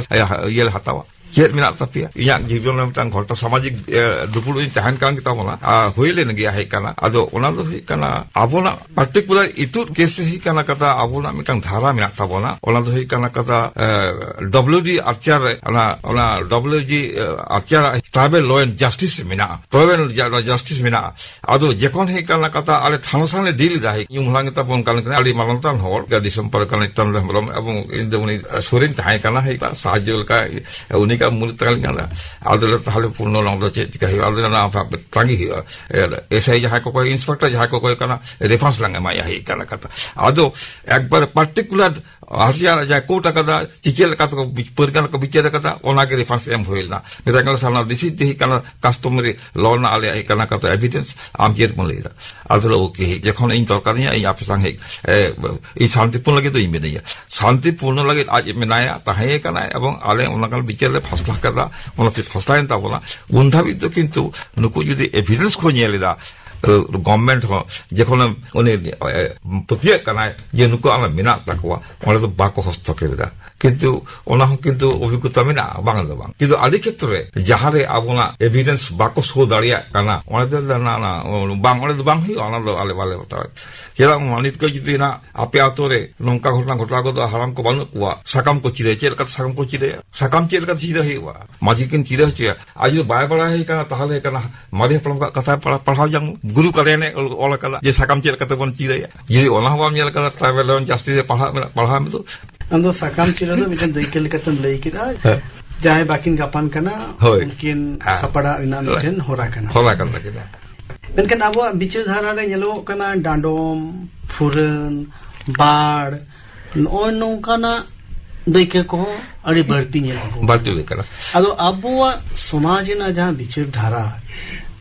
ᱤᱭᱟᱹ ᱞᱮ ᱦᱟᱛᱟᱣᱟ᱾ ᱪᱮᱫ ᱢᱮᱱᱟᱜ ᱛᱟᱯᱮᱭᱟ? ᱤᱧᱟᱹᱜ ᱡᱤᱵᱚᱱ ᱨᱮ ᱢᱤᱫᱴᱟᱝ ᱜᱷᱚᱴᱚᱱᱟ, ᱥᱟᱢᱟᱡᱤᱠ, ᱮ, ᱫᱩᱯᱲᱩᱵ ᱤᱧ ᱛᱟᱦᱮᱱ ᱠᱟᱱ ᱜᱮᱛᱟ ᱵᱚᱱᱟ, ᱟᱨ ᱦᱩᱭ ᱞᱮᱱ ᱜᱮᱭᱟ ᱦᱮᱡ ᱠᱟᱱᱟ᱾ ᱟᱫᱚ ᱚᱱᱟ ᱫᱚ ᱦᱩᱭᱩᱜ ᱠᱟᱱᱟ ᱟᱵᱚᱱᱟᱜ ᱯᱟᱨᱴᱤᱠᱩᱞᱟᱨ ᱤᱛᱩᱫ ᱠᱮᱥ ᱦᱩᱭᱩᱜ ᱠᱟᱱᱟ ᱠᱟᱛᱷᱟ, ᱟᱵᱚᱱᱟᱜ ᱢᱤᱫᱴᱟᱝ ᱫᱷᱟᱨᱟ ᱢᱮᱱᱟᱜ ᱛᱟᱵᱚᱱᱟ᱾ ᱚᱱᱟ ᱫᱚ ᱦᱩᱭᱩᱜ ᱠᱟᱱᱟ ᱠᱟᱛᱷᱟ, ᱮ, ᱰᱚᱵᱞᱤᱭᱩ ᱰᱤ ᱟᱨᱪᱟᱨ ᱨᱮ, ᱚᱱᱟ, ᱚᱱᱟ ᱰᱚᱵᱞᱤᱭᱩ ᱰᱤ, ᱮ, ᱟᱨᱪᱟᱨ ᱴᱨᱟᱭᱵᱟᱞ ᱞᱚ ᱮᱱᱰ ᱡᱟᱥᱴᱤᱥ ᱢᱮᱱᱟᱜᱼᱟ, ᱴᱨᱟᱭᱵᱟᱞ ᱡᱟ-, ᱡᱟᱥᱴᱤᱥ ᱢᱮᱱᱟᱜᱼᱟ᱾ ᱟᱫᱚ ᱡᱚᱠᱷᱚᱱ ᱦᱮᱡ ᱠᱟᱱᱟ ᱠᱟᱛᱷᱟ, ᱟᱞᱮ ᱛᱷᱟᱱᱟ ᱥᱟᱝ ᱞᱮ ᱰᱤᱞ ᱮᱫᱟ, ᱦᱮᱡ ᱧᱩᱢ ᱦᱟᱞᱟᱝ ᱜᱮᱛᱟ ᱵᱚᱱ ᱠᱟᱱ ᱠᱟᱱᱟ, ᱟᱹᱰᱤ ᱢᱟᱱᱚᱛᱟᱱ ᱦᱚᱲ, ᱫᱤᱥᱚᱢ ᱯᱟᱨᱜᱟᱱᱟ ᱱᱤᱛᱟᱱᱫᱚ ᱦᱮᱢᱵᱨᱚᱢ, ᱮᱵᱚᱝ ᱤᱧ ᱫᱚ ᱩᱱᱤ ᱥᱩᱨᱤᱧ ᱛᱟᱦᱮᱸ ᱠᱟᱱᱟ, ᱦᱮᱡ ᱥᱟᱦᱟᱡᱽᱡᱚ ᱞᱮᱠᱟ ᱩᱱᱤ ᱢᱩᱞᱩᱠ ᱛᱟᱦᱮᱸ ᱞᱮᱱᱟ᱾ ᱟᱫᱚ ᱞᱮ ᱛᱟᱦᱚᱞᱮ ᱯᱩᱨᱱᱚ ᱞᱚᱝ ᱫᱚ ᱪᱮᱫ ᱪᱤᱠᱟ ᱦᱩᱭᱩᱜᱼᱟ? ᱟᱫᱚ ᱞᱮ ᱚᱱᱟ ᱛᱟᱸᱜᱤ ᱦᱩᱭᱩᱜᱼᱟ᱾ ᱮᱥᱟᱭ ᱡᱟᱦᱟᱸᱭ ᱠᱚ ᱠᱚᱭ, ᱤᱱᱥᱯᱮᱠᱴᱚᱨ ᱡᱟᱦᱟᱸᱭ ᱠᱚ ᱠᱚᱭ ᱠᱟᱱᱟ, ᱨᱮᱯᱷᱟᱨᱮᱱᱥ ᱞᱟᱝ ᱮᱢᱟᱭᱟ ᱦᱮᱡ ᱠᱟᱱᱟ ᱠᱟᱛᱷᱟ᱾ ᱟᱫᱚ ᱮᱠᱵᱟᱨ ᱯᱟᱨᱴᱤᱠᱩᱞᱟᱨ ᱦᱟᱹᱛᱤᱭᱟᱨ ᱡᱟᱦᱟᱸᱭ ᱠᱳᱨᱴ ᱟᱠᱟᱫᱟ, ᱪᱮᱫ ᱞᱮᱠᱟ ᱛᱮᱠᱚ ᱵᱤᱪ-, ᱯᱟᱹᱨᱜᱟᱹᱱᱟ ᱠᱚ ᱵᱤᱪᱟᱹᱨ ᱟᱠᱟᱫᱟ, ᱚᱱᱟ ᱜᱮ ᱨᱮᱯᱷᱟᱨᱮᱱᱥ ᱮᱢ ᱦᱩᱭ ᱞᱮᱱᱟ᱾ ᱢᱮᱛᱟᱜ ᱠᱟᱱᱟ ᱥᱟᱨᱱᱟ ᱫᱤᱥᱤ ᱛᱮ ᱦᱩᱭᱩᱜ ᱠᱟᱱᱟ ᱠᱟᱥᱴᱚᱢᱟᱨᱤ ᱞᱚ ᱨᱮᱱᱟᱜ ᱟᱞᱮᱭᱟᱜ ᱦᱩᱭᱩᱜ ᱠᱟᱱᱟ ᱠᱟᱛᱷᱟ ᱮᱵᱷᱤᱰᱮᱱᱥ, ᱟᱢ ᱪᱮᱫ ᱵᱚᱱ ᱞᱟᱹᱭ ᱮᱫᱟ? ᱟᱫᱚ ᱞᱮ, "ᱳᱠᱮ, ᱡᱚᱠᱷᱚᱱ ᱤᱧ ᱫᱚᱨᱠᱟᱨᱤᱧᱟ, ᱤᱧ ᱟᱯᱮ ᱥᱟᱝ ᱦᱮᱡ, ᱮ, ᱤᱧ ᱥᱟᱱᱛᱤᱯᱩᱨᱱᱚ ᱞᱟᱹᱜᱤᱫ ᱫᱚ ᱤᱧ ᱢᱤᱱᱟᱹᱧᱟ, ᱥᱟᱱᱛᱤᱯᱩᱨᱱᱚ ᱞᱟᱹᱜᱤᱫ ᱟᱡ ᱢᱮᱱᱟᱭᱟ, ᱛᱟᱦᱮᱸ ᱠᱟᱱᱟᱭ, ᱮᱵᱚᱝ ᱟᱞᱮ ᱚᱱᱟ ᱠᱟᱱ ᱵᱤᱪᱟᱹᱨ ᱞᱮ ᱯᱷᱟᱥᱞᱟ ᱠᱮᱫᱟ, ᱚᱱᱟ ᱯᱷᱟᱥᱞᱟᱭᱮᱱ ᱛᱟᱵᱚᱱᱟ, ᱩᱱ ᱫᱷᱟᱹᱵᱤᱡ ᱫᱚ ᱠᱤᱱᱛᱩ ᱱᱩᱠᱩ ᱡᱩᱫᱤ ᱮᱵᱷᱤᱰᱮᱱᱥ ᱠᱚ ᱧᱮᱞ ᱮᱫᱟ, ᱮ, ᱜᱚᱵᱷᱢᱮᱱᱴ ᱦᱚᱸ ᱡᱚᱠᱷᱚᱱ ᱩᱱᱤ, ᱮ, ᱯᱟᱹᱛᱭᱟᱹᱜ ᱠᱟᱱᱟᱭ ᱡᱮ ᱱᱩᱠᱩ ᱟᱞᱮ ᱢᱮᱱᱟᱜ ᱛᱟᱠᱚᱣᱟ, ᱚᱸᱰᱮ ᱫᱚ ᱵᱟᱠᱚ ᱦᱚᱥᱛᱚᱠᱷᱮᱯ ᱮᱫᱟ᱾ ᱠᱤᱱᱛᱩ ᱚᱱᱟ ᱦᱚᱸ ᱠᱤᱱᱛᱩ ᱚᱵᱷᱤᱜᱽᱜᱚᱛᱟ ᱢᱮᱱᱟᱜᱼᱟ, ᱵᱟᱝ ᱫᱚ ᱵᱟᱝ᱾ ᱠᱤᱱᱛᱩ ᱟᱹᱰᱤ ᱠᱷᱮᱛᱨᱮ ᱡᱟᱦᱟᱸ ᱨᱮ ᱟᱵᱚᱱᱟᱜ ᱮᱵᱷᱤᱰᱮᱱᱥ ᱵᱟᱠᱚ ᱥᱳ ᱫᱟᱲᱮᱭᱟᱜ ᱠᱟᱱᱟ, ᱚᱸᱰᱮ ᱫᱚ ᱱᱟ, ᱱᱟ, ᱵᱟᱝ, ᱚᱸᱰᱮ ᱫᱚ ᱵᱟᱝ ᱦᱩᱭᱩᱜᱼᱟ, ᱚᱱᱟ ᱫᱚ ᱟᱞᱮ ᱵᱟᱞᱮ ᱵᱟᱛᱟᱣᱟ᱾ ᱪᱮᱫᱟᱜ ᱢᱟ ᱱᱤᱛ ᱠᱚ ᱡᱩᱫᱤ ᱱᱟᱜ ᱟᱯᱮ ᱟᱛᱳ ᱨᱮ ᱱᱚᱝᱠᱟ ᱜᱷᱚᱴᱚᱱᱟ ᱜᱷᱚᱴᱟᱣ ᱜᱚᱫᱚᱜᱼᱟ, ᱦᱟᱲᱟᱢ ᱠᱚ ᱵᱟᱹᱱᱩᱜ ᱠᱚᱣᱟ, ᱥᱟᱠᱟᱢ ᱠᱚ ᱪᱤᱨᱟᱹᱭᱟ, ᱪᱮᱫ ᱞᱮᱠᱟᱛᱮ ᱥᱟᱠᱟᱢ ᱠᱚ ᱪᱤᱨᱟᱹᱭᱟ? ᱥᱟᱠᱟᱢ ᱪᱮᱫ ᱞᱮᱠᱟᱛᱮ ᱪᱤᱨᱟᱹ ᱦᱩᱭᱩᱜᱼᱟ? ᱢᱟᱹᱡᱷᱤ ᱠᱤᱱ ᱪᱤᱨᱟᱹ ᱦᱚᱪᱚᱭᱟ᱾ ᱟᱨ ᱡᱩᱫᱤ ᱵᱟᱭ ᱵᱟᱲᱟᱭ ᱠᱟᱱᱟ, ᱛᱟᱦᱚᱞᱮ ᱠᱟᱱᱟ ᱢᱟᱨᱮ ᱦᱟᱯᱲᱟᱢ ᱠᱚᱣᱟᱜ ᱠᱟᱛᱷᱟ ᱯᱟᱲᱦᱟᱣ, ᱯᱟᱲᱦᱟᱣ ᱡᱚᱝ, ᱜᱩᱨᱩ ᱠᱟᱞᱮᱱᱮ ᱚᱞ, ᱚᱞ ᱟᱠᱟᱫᱟ ᱡᱮ ᱥᱟᱠᱟᱢ ᱪᱮᱫ ᱞᱮᱠᱟᱛᱮ ᱵᱚᱱ ᱪᱤᱨᱟᱹᱭᱟ᱾ ᱡᱩᱫᱤ ᱚᱱᱟ ᱦᱚᱸ ᱵᱟᱢ ᱧᱮᱞ ᱟᱠᱟᱫᱟ, ᱴᱨᱟᱭᱵᱮᱞ ᱨᱮ ᱡᱟᱹᱥᱛᱤ ᱨᱮ ᱯᱟᱲᱦᱟᱜ ᱢᱮᱱᱟᱜ, ᱯᱟᱲᱦᱟᱣ ᱢᱮ ᱛᱚ᱾ ᱟᱢ ᱫᱚ ᱥᱟᱠᱟᱢ ᱪᱤᱨᱟᱹ ᱫᱚ ᱢᱤᱫᱴᱮᱱ ᱫᱟᱹᱭᱠᱟᱹ ᱞᱮᱠᱟᱛᱮᱢ ᱞᱟᱹᱭ ᱠᱮᱫᱟ᱾ ᱦᱮᱸ᱾ ᱡᱟᱦᱟᱸᱭ ᱵᱟᱹᱠᱤᱱ ᱜᱟᱯᱟᱱ ᱠᱟᱱᱟ, ᱦᱳᱭ᱾ ᱩᱱᱠᱤᱱ ᱦᱮᱸ᱾ ᱥᱟᱯᱲᱟᱣ ᱨᱮᱱᱟᱜ ᱢᱤᱫᱴᱮᱱ ᱦᱚᱨᱟ ᱠᱟᱱᱟ᱾ ᱦᱚᱨᱟ ᱠᱟᱱ ᱛᱟᱹᱠᱤᱱᱟ᱾ ᱢᱮᱱᱠᱷᱟᱱ ᱟᱵᱚᱣᱟᱜ ᱵᱤᱪᱟᱹᱨ ᱫᱷᱟᱨᱟ ᱨᱮ ᱧᱮᱞᱚᱜᱚᱜ ᱠᱟᱱᱟ ᱰᱟᱸᱰᱚᱢ, ᱯᱷᱩᱨᱟᱹᱱ, ᱵᱟᱲ, ᱱᱚᱜᱼᱚᱭ ᱱᱚᱝᱠᱟᱱᱟᱜ ᱫᱟᱹᱭᱠᱟᱹ ᱠᱚᱦᱚᱸ ᱟᱹᱰᱤ ᱵᱟᱹᱲᱛᱤ ᱧᱮᱞ ᱟᱹᱜᱩ᱾ ᱵᱟᱹᱲᱛᱤ ᱦᱩᱭᱩᱜ ᱠᱟᱱᱟ᱾ ᱟᱫᱚ ᱟᱵᱚᱣᱟᱜ ᱥᱚᱢᱟᱡᱽ ᱨᱮᱱᱟᱜ ᱡᱟᱦᱟᱸ ᱵᱤᱪᱟᱹᱨ ᱫᱷᱟᱨᱟ,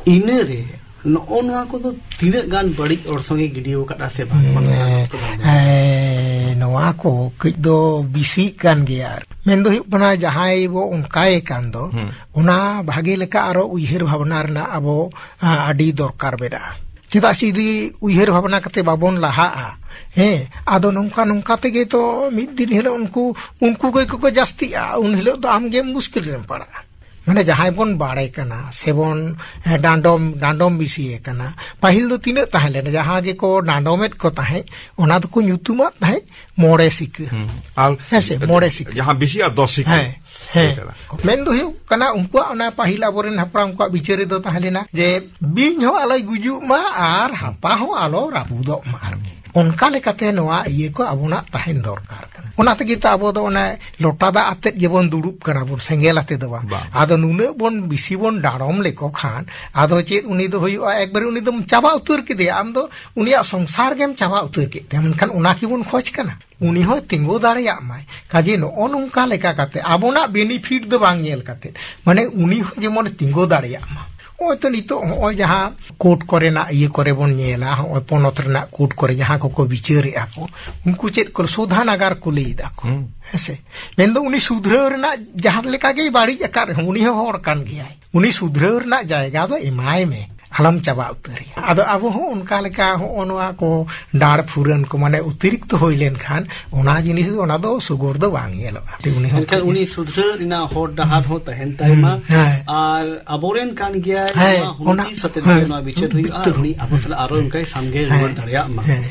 ᱤᱱᱟᱹᱨᱮ ᱱᱚᱜᱼᱚ ᱱᱚᱣᱟ ᱠᱚᱫᱚ ᱛᱤᱱᱟᱹᱜ ᱜᱟᱱ ᱵᱟᱹᱲᱤᱡ ᱚᱨᱥᱚᱝ ᱮ ᱜᱤᱰᱤ ᱟᱠᱟᱫᱼᱟ ᱥᱮ ᱵᱟᱝ? ᱦᱮᱸ, ᱦᱮᱸ, ᱱᱚᱣᱟ ᱠᱚ ᱠᱟᱹᱡ ᱫᱚ ᱵᱮᱥᱤᱜ ᱠᱟᱱ ᱜᱮᱭᱟ᱾ ᱟᱨ ᱢᱮᱱ ᱫᱚ ᱦᱩᱭᱩᱜ ᱠᱟᱱᱟ, ᱡᱟᱦᱟᱸᱭ ᱵᱚ ᱚᱱᱠᱟᱭᱮ ᱠᱟᱱ ᱫᱚ, ᱦᱩᱸ᱾ ᱚᱱᱟ ᱵᱷᱟᱜᱮ ᱞᱮᱠᱟ ᱟᱨᱚ ᱩᱭᱦᱟᱹᱨ ᱵᱷᱟᱵᱽᱱᱟ ᱨᱮᱱᱟᱜ ᱟᱵᱚ, ᱟ, ᱟᱹᱰᱤ ᱫᱚᱨᱠᱟᱨ ᱢᱮᱱᱟᱜᱼᱟ᱾ ᱪᱮᱫᱟᱜ ᱥᱮ ᱡᱩᱫᱤ ᱩᱭᱦᱟᱹᱨ ᱵᱷᱟᱵᱽᱱᱟ ᱠᱟᱛᱮ ᱵᱟᱵᱚᱱ ᱞᱟᱦᱟᱜᱼᱟ, ᱦᱮᱸ, ᱟᱫᱚ ᱱᱚᱝᱠᱟ ᱱᱚᱝᱠᱟ ᱛᱮᱜᱮ ᱛᱚ ᱢᱤᱫ ᱫᱤᱱ ᱦᱤᱞᱳᱜ ᱩᱱᱠᱩ, ᱩᱱᱠᱩ ᱜᱮ ᱠᱚ ᱡᱟᱹᱥᱛᱤᱜᱼᱟ, ᱩᱱ ᱦᱤᱞᱳᱜ ᱫᱚ ᱟᱢ ᱜᱮᱢ ᱢᱩᱥᱠᱤᱞ ᱨᱮᱢ ᱯᱟᱲᱟᱜᱼᱟ᱾ ᱢᱟᱱᱮ ᱡᱟᱦᱟᱸᱭ ᱵᱚᱱ ᱵᱟᱲᱮ ᱠᱟᱱᱟ ᱥᱮᱵᱚᱱ, ᱮ, ᱰᱟᱸᱰᱚᱢ, ᱰᱟᱸᱰᱚᱢ ᱵᱤᱥᱤᱭᱮ ᱠᱟᱱᱟ, ᱯᱟᱹᱦᱤᱞ ᱫᱚ ᱛᱤᱱᱟᱹᱜ ᱛᱟᱦᱮᱸ ᱞᱮᱱᱟ, ᱡᱟᱦᱟᱸ ᱜᱮᱠᱚ ᱰᱟᱸᱰᱚᱢᱮᱫ ᱠᱚ ᱛᱟᱦᱮᱸᱫ, ᱚᱱᱟ ᱫᱚᱠᱚ ᱧᱩᱛᱩᱢᱟᱫ ᱛᱟᱦᱮᱸᱫ ᱢᱚᱬᱮ ᱥᱤᱠᱟᱹ᱾ ᱦᱩᱸ᱾ ᱟᱨ ᱦᱮᱸ ᱥᱮ, ᱢᱚᱬᱮ ᱥᱤᱠᱟᱹ᱾ ᱡᱟᱦᱟᱸ ᱵᱤᱥᱤ ᱟᱨ ᱫᱚᱥ ᱥᱤᱠᱟᱹ᱾ ᱦᱮᱸ, ᱦᱮᱸ᱾ ᱦᱩᱭ ᱠᱟᱱᱟ᱾ ᱢᱮᱱ ᱫᱚ ᱦᱩᱭᱩᱜ ᱠᱟᱱᱟ, ᱩᱱᱠᱩᱣᱟᱜ ᱚᱱᱟ ᱯᱟᱹᱦᱤᱞ ᱟᱵᱚᱨᱮᱱ ᱦᱟᱯᱲᱟᱢ ᱠᱚᱣᱟᱜ ᱵᱤᱪᱟᱹᱨ ᱨᱮᱫᱚ ᱛᱟᱦᱮᱸ ᱞᱮᱱᱟ ᱡᱮ ᱵᱤᱧ ᱦᱚᱸ ᱟᱞᱚᱭ ᱜᱩᱡᱩᱜ ᱢᱟ ᱟᱨ ᱦᱟᱯᱟ ᱦᱚᱸ ᱟᱞᱚ ᱨᱟᱹᱯᱩᱫᱚᱜ ᱢᱟ ᱟᱨᱠᱤ᱾ ᱚᱱᱠᱟ ᱞᱮᱠᱟᱛᱮ ᱱᱚᱣᱟ ᱤᱭᱟᱹ ᱠᱚ ᱟᱵᱚᱱᱟᱜ ᱛᱟᱦᱮᱱ ᱫᱚᱨᱠᱟᱨ ᱠᱟᱱᱟ᱾ ᱚᱱᱟ ᱛᱮᱜᱮ ᱛᱚ ᱟᱵᱚ ᱫᱚ ᱚᱱᱮ ᱞᱚᱴᱟ ᱫᱟᱜ ᱟᱛᱮᱫ ᱜᱮᱵᱚᱱ ᱫᱩᱲᱩᱵ ᱠᱟᱱᱟ ᱵᱚᱱ, ᱥᱮᱸᱜᱮᱞ ᱟᱛᱮ ᱫᱚ ᱵᱟᱝ᱾ ᱵᱟᱝ᱾ ᱟᱫᱚ ᱱᱩᱱᱟᱹᱜ ᱵᱚᱱ ᱵᱤᱥᱤ ᱵᱚᱱ ᱰᱟᱲᱚᱢ ᱞᱮᱠᱚ ᱠᱷᱟᱱ, ᱟᱫᱚ ᱪᱮᱫ ᱩᱱᱤ ᱫᱚ ᱦᱩᱭᱩᱜᱼᱟ? ᱮᱠᱵᱟᱨᱮ ᱩᱱᱤ ᱫᱚᱢ ᱪᱟᱵᱟ ᱩᱛᱟᱹᱨ ᱠᱮᱫᱮᱭᱟ, ᱟᱢ ᱫᱚ ᱩᱱᱤᱭᱟᱜ ᱥᱚᱝᱥᱟᱨ ᱜᱮᱢ ᱪᱟᱵᱟ ᱩᱛᱟᱹᱨ ᱠᱮᱫ ᱛᱟᱭᱟ᱾ ᱢᱮᱱᱠᱷᱟᱱ ᱚᱱᱟ ᱠᱤᱵᱚᱱ ᱠᱷᱚᱡᱽ ᱠᱟᱱᱟ? ᱩᱱᱤ ᱦᱚᱸᱭ ᱛᱤᱸᱜᱩ ᱫᱟᱲᱮᱭᱟᱜ ᱢᱟᱭ᱾ ᱠᱟᱡᱮ ᱱᱚᱜᱼᱚ ᱱᱚᱝᱠᱟ ᱞᱮᱠᱟ ᱠᱟᱛᱮ ᱟᱵᱚᱱᱟᱜ benefit ᱫᱚ ᱵᱟᱝ ᱧᱮᱞ ᱠᱟᱛᱮ, ᱢᱟᱱᱮ ᱩᱱᱤ ᱦᱚᱸ ᱡᱮᱢᱚᱱ ᱛᱤᱸᱜᱩ ᱫᱟᱲᱮᱭᱟᱜ ᱢᱟ᱾ ᱱᱚᱜᱼᱚᱭ ᱛᱚ ᱱᱤᱛᱚᱜ ᱦᱚᱸᱜᱼᱚᱭ ᱡᱟᱦᱟᱸ ᱠᱳᱨᱴ ᱠᱚᱨᱮᱱᱟᱜ ᱤᱭᱟᱹ ᱠᱚᱨᱮ ᱵᱚᱱ ᱧᱮᱞᱟ, ᱦᱚᱸᱜᱼᱚᱭ ᱯᱚᱱᱚᱛ ᱨᱮᱱᱟᱜ ᱠᱳᱨᱴ ᱠᱚᱨᱮ ᱡᱟᱦᱟᱸ ᱠᱚᱠᱚ ᱵᱤᱪᱟᱹᱨᱮᱜᱼᱟ ᱠᱚ, ᱩᱱᱠᱩ ᱪᱮᱫ ᱠᱚ ᱥᱳᱫᱷᱟᱱᱟᱜᱟᱨ ᱠᱚ ᱞᱟᱹᱭ ᱫᱟ ᱠᱚ, ᱦᱩᱸ᱾ ᱦᱮᱸᱥᱮ? ᱢᱮᱱᱫᱚ ᱩᱱᱤ ᱥᱩᱫᱷᱨᱟᱹᱣ ᱨᱮᱱᱟᱜ ᱡᱟᱦᱟᱸ ᱞᱮᱠᱟ ᱜᱮᱭ ᱵᱟᱹᱲᱤᱡ ᱟᱠᱟᱫ ᱨᱮᱦᱚᱸ, ᱩᱱᱤ ᱦᱚᱸ ᱦᱚᱲ ᱠᱟᱱ ᱜᱮᱭᱟᱭ᱾ ᱩᱱᱤ ᱥᱩᱫᱷᱨᱟᱹᱣ ᱨᱮᱱᱟᱜ ᱡᱟᱭᱜᱟ ᱫᱚ ᱮᱢᱟᱭ ᱢᱮ, ᱟᱞᱚᱢ ᱪᱟᱵᱟ ᱩᱛᱟᱹᱨᱮᱭᱟ᱾ ᱟᱫᱚ ᱟᱵᱚ ᱦᱚᱸ ᱚᱱᱠᱟ ᱞᱮᱠᱟ ᱦᱚᱸᱜᱼᱚ ᱱᱚᱣᱟ ᱠᱚ ᱰᱟᱲ ᱯᱷᱩᱨᱟᱹᱱ ᱠᱚ ᱢᱟᱱᱮ ᱚᱛᱤᱨᱤᱠᱛᱚ ᱦᱩᱭ ᱞᱮᱱᱠᱷᱟᱱ, ᱚᱱᱟ ᱡᱤᱱᱤᱥ ᱫᱚ, ᱚᱱᱟ ᱫᱚ ᱥᱩᱜᱚᱲ ᱫᱚ ᱵᱟᱝ ᱧᱮᱞᱚᱜᱼᱟ᱾ ᱛᱮ ᱩᱱᱤ ᱦᱚᱸ ᱢᱮᱱᱠᱷᱟᱱ ᱚᱱᱠᱟ ᱩᱱᱤ ᱥᱩᱫᱷᱨᱟᱹᱣ ᱨᱮᱱᱟᱜ ᱦᱚᱨ ᱰᱟᱦᱟᱨ ᱦᱚᱸ ᱛᱟᱦᱮᱱ ᱛᱟᱭ ᱢᱟ᱾ ᱦᱩᱸ, ᱦᱮᱸ᱾ ᱟᱨ ᱟᱵᱚᱨᱮᱱ ᱠᱟᱱ ᱜᱮᱭᱟᱭ, ᱦᱮᱸ, ᱱᱚᱣᱟ ᱚᱱᱟ, ᱦᱩᱢᱠᱤ ᱥᱟᱛᱮ ᱦᱮᱸ, ᱱᱚᱣᱟ ᱵᱤᱪᱟᱹᱨ ᱦᱩᱭᱩᱜᱼᱟ, ᱵᱤᱪᱟᱹᱨ ᱩᱱᱤ ᱟᱵᱚ ᱥᱟᱞᱟᱜ ᱟᱨᱚ ᱦᱮᱸ, ᱚᱱᱠᱟᱭ ᱥᱟᱢᱜᱮ ᱨᱩᱣᱟᱹᱲ ᱦᱮᱸ, ᱫᱟᱲᱮᱭᱟᱜ ᱢᱟ᱾ ᱦᱮᱸ᱾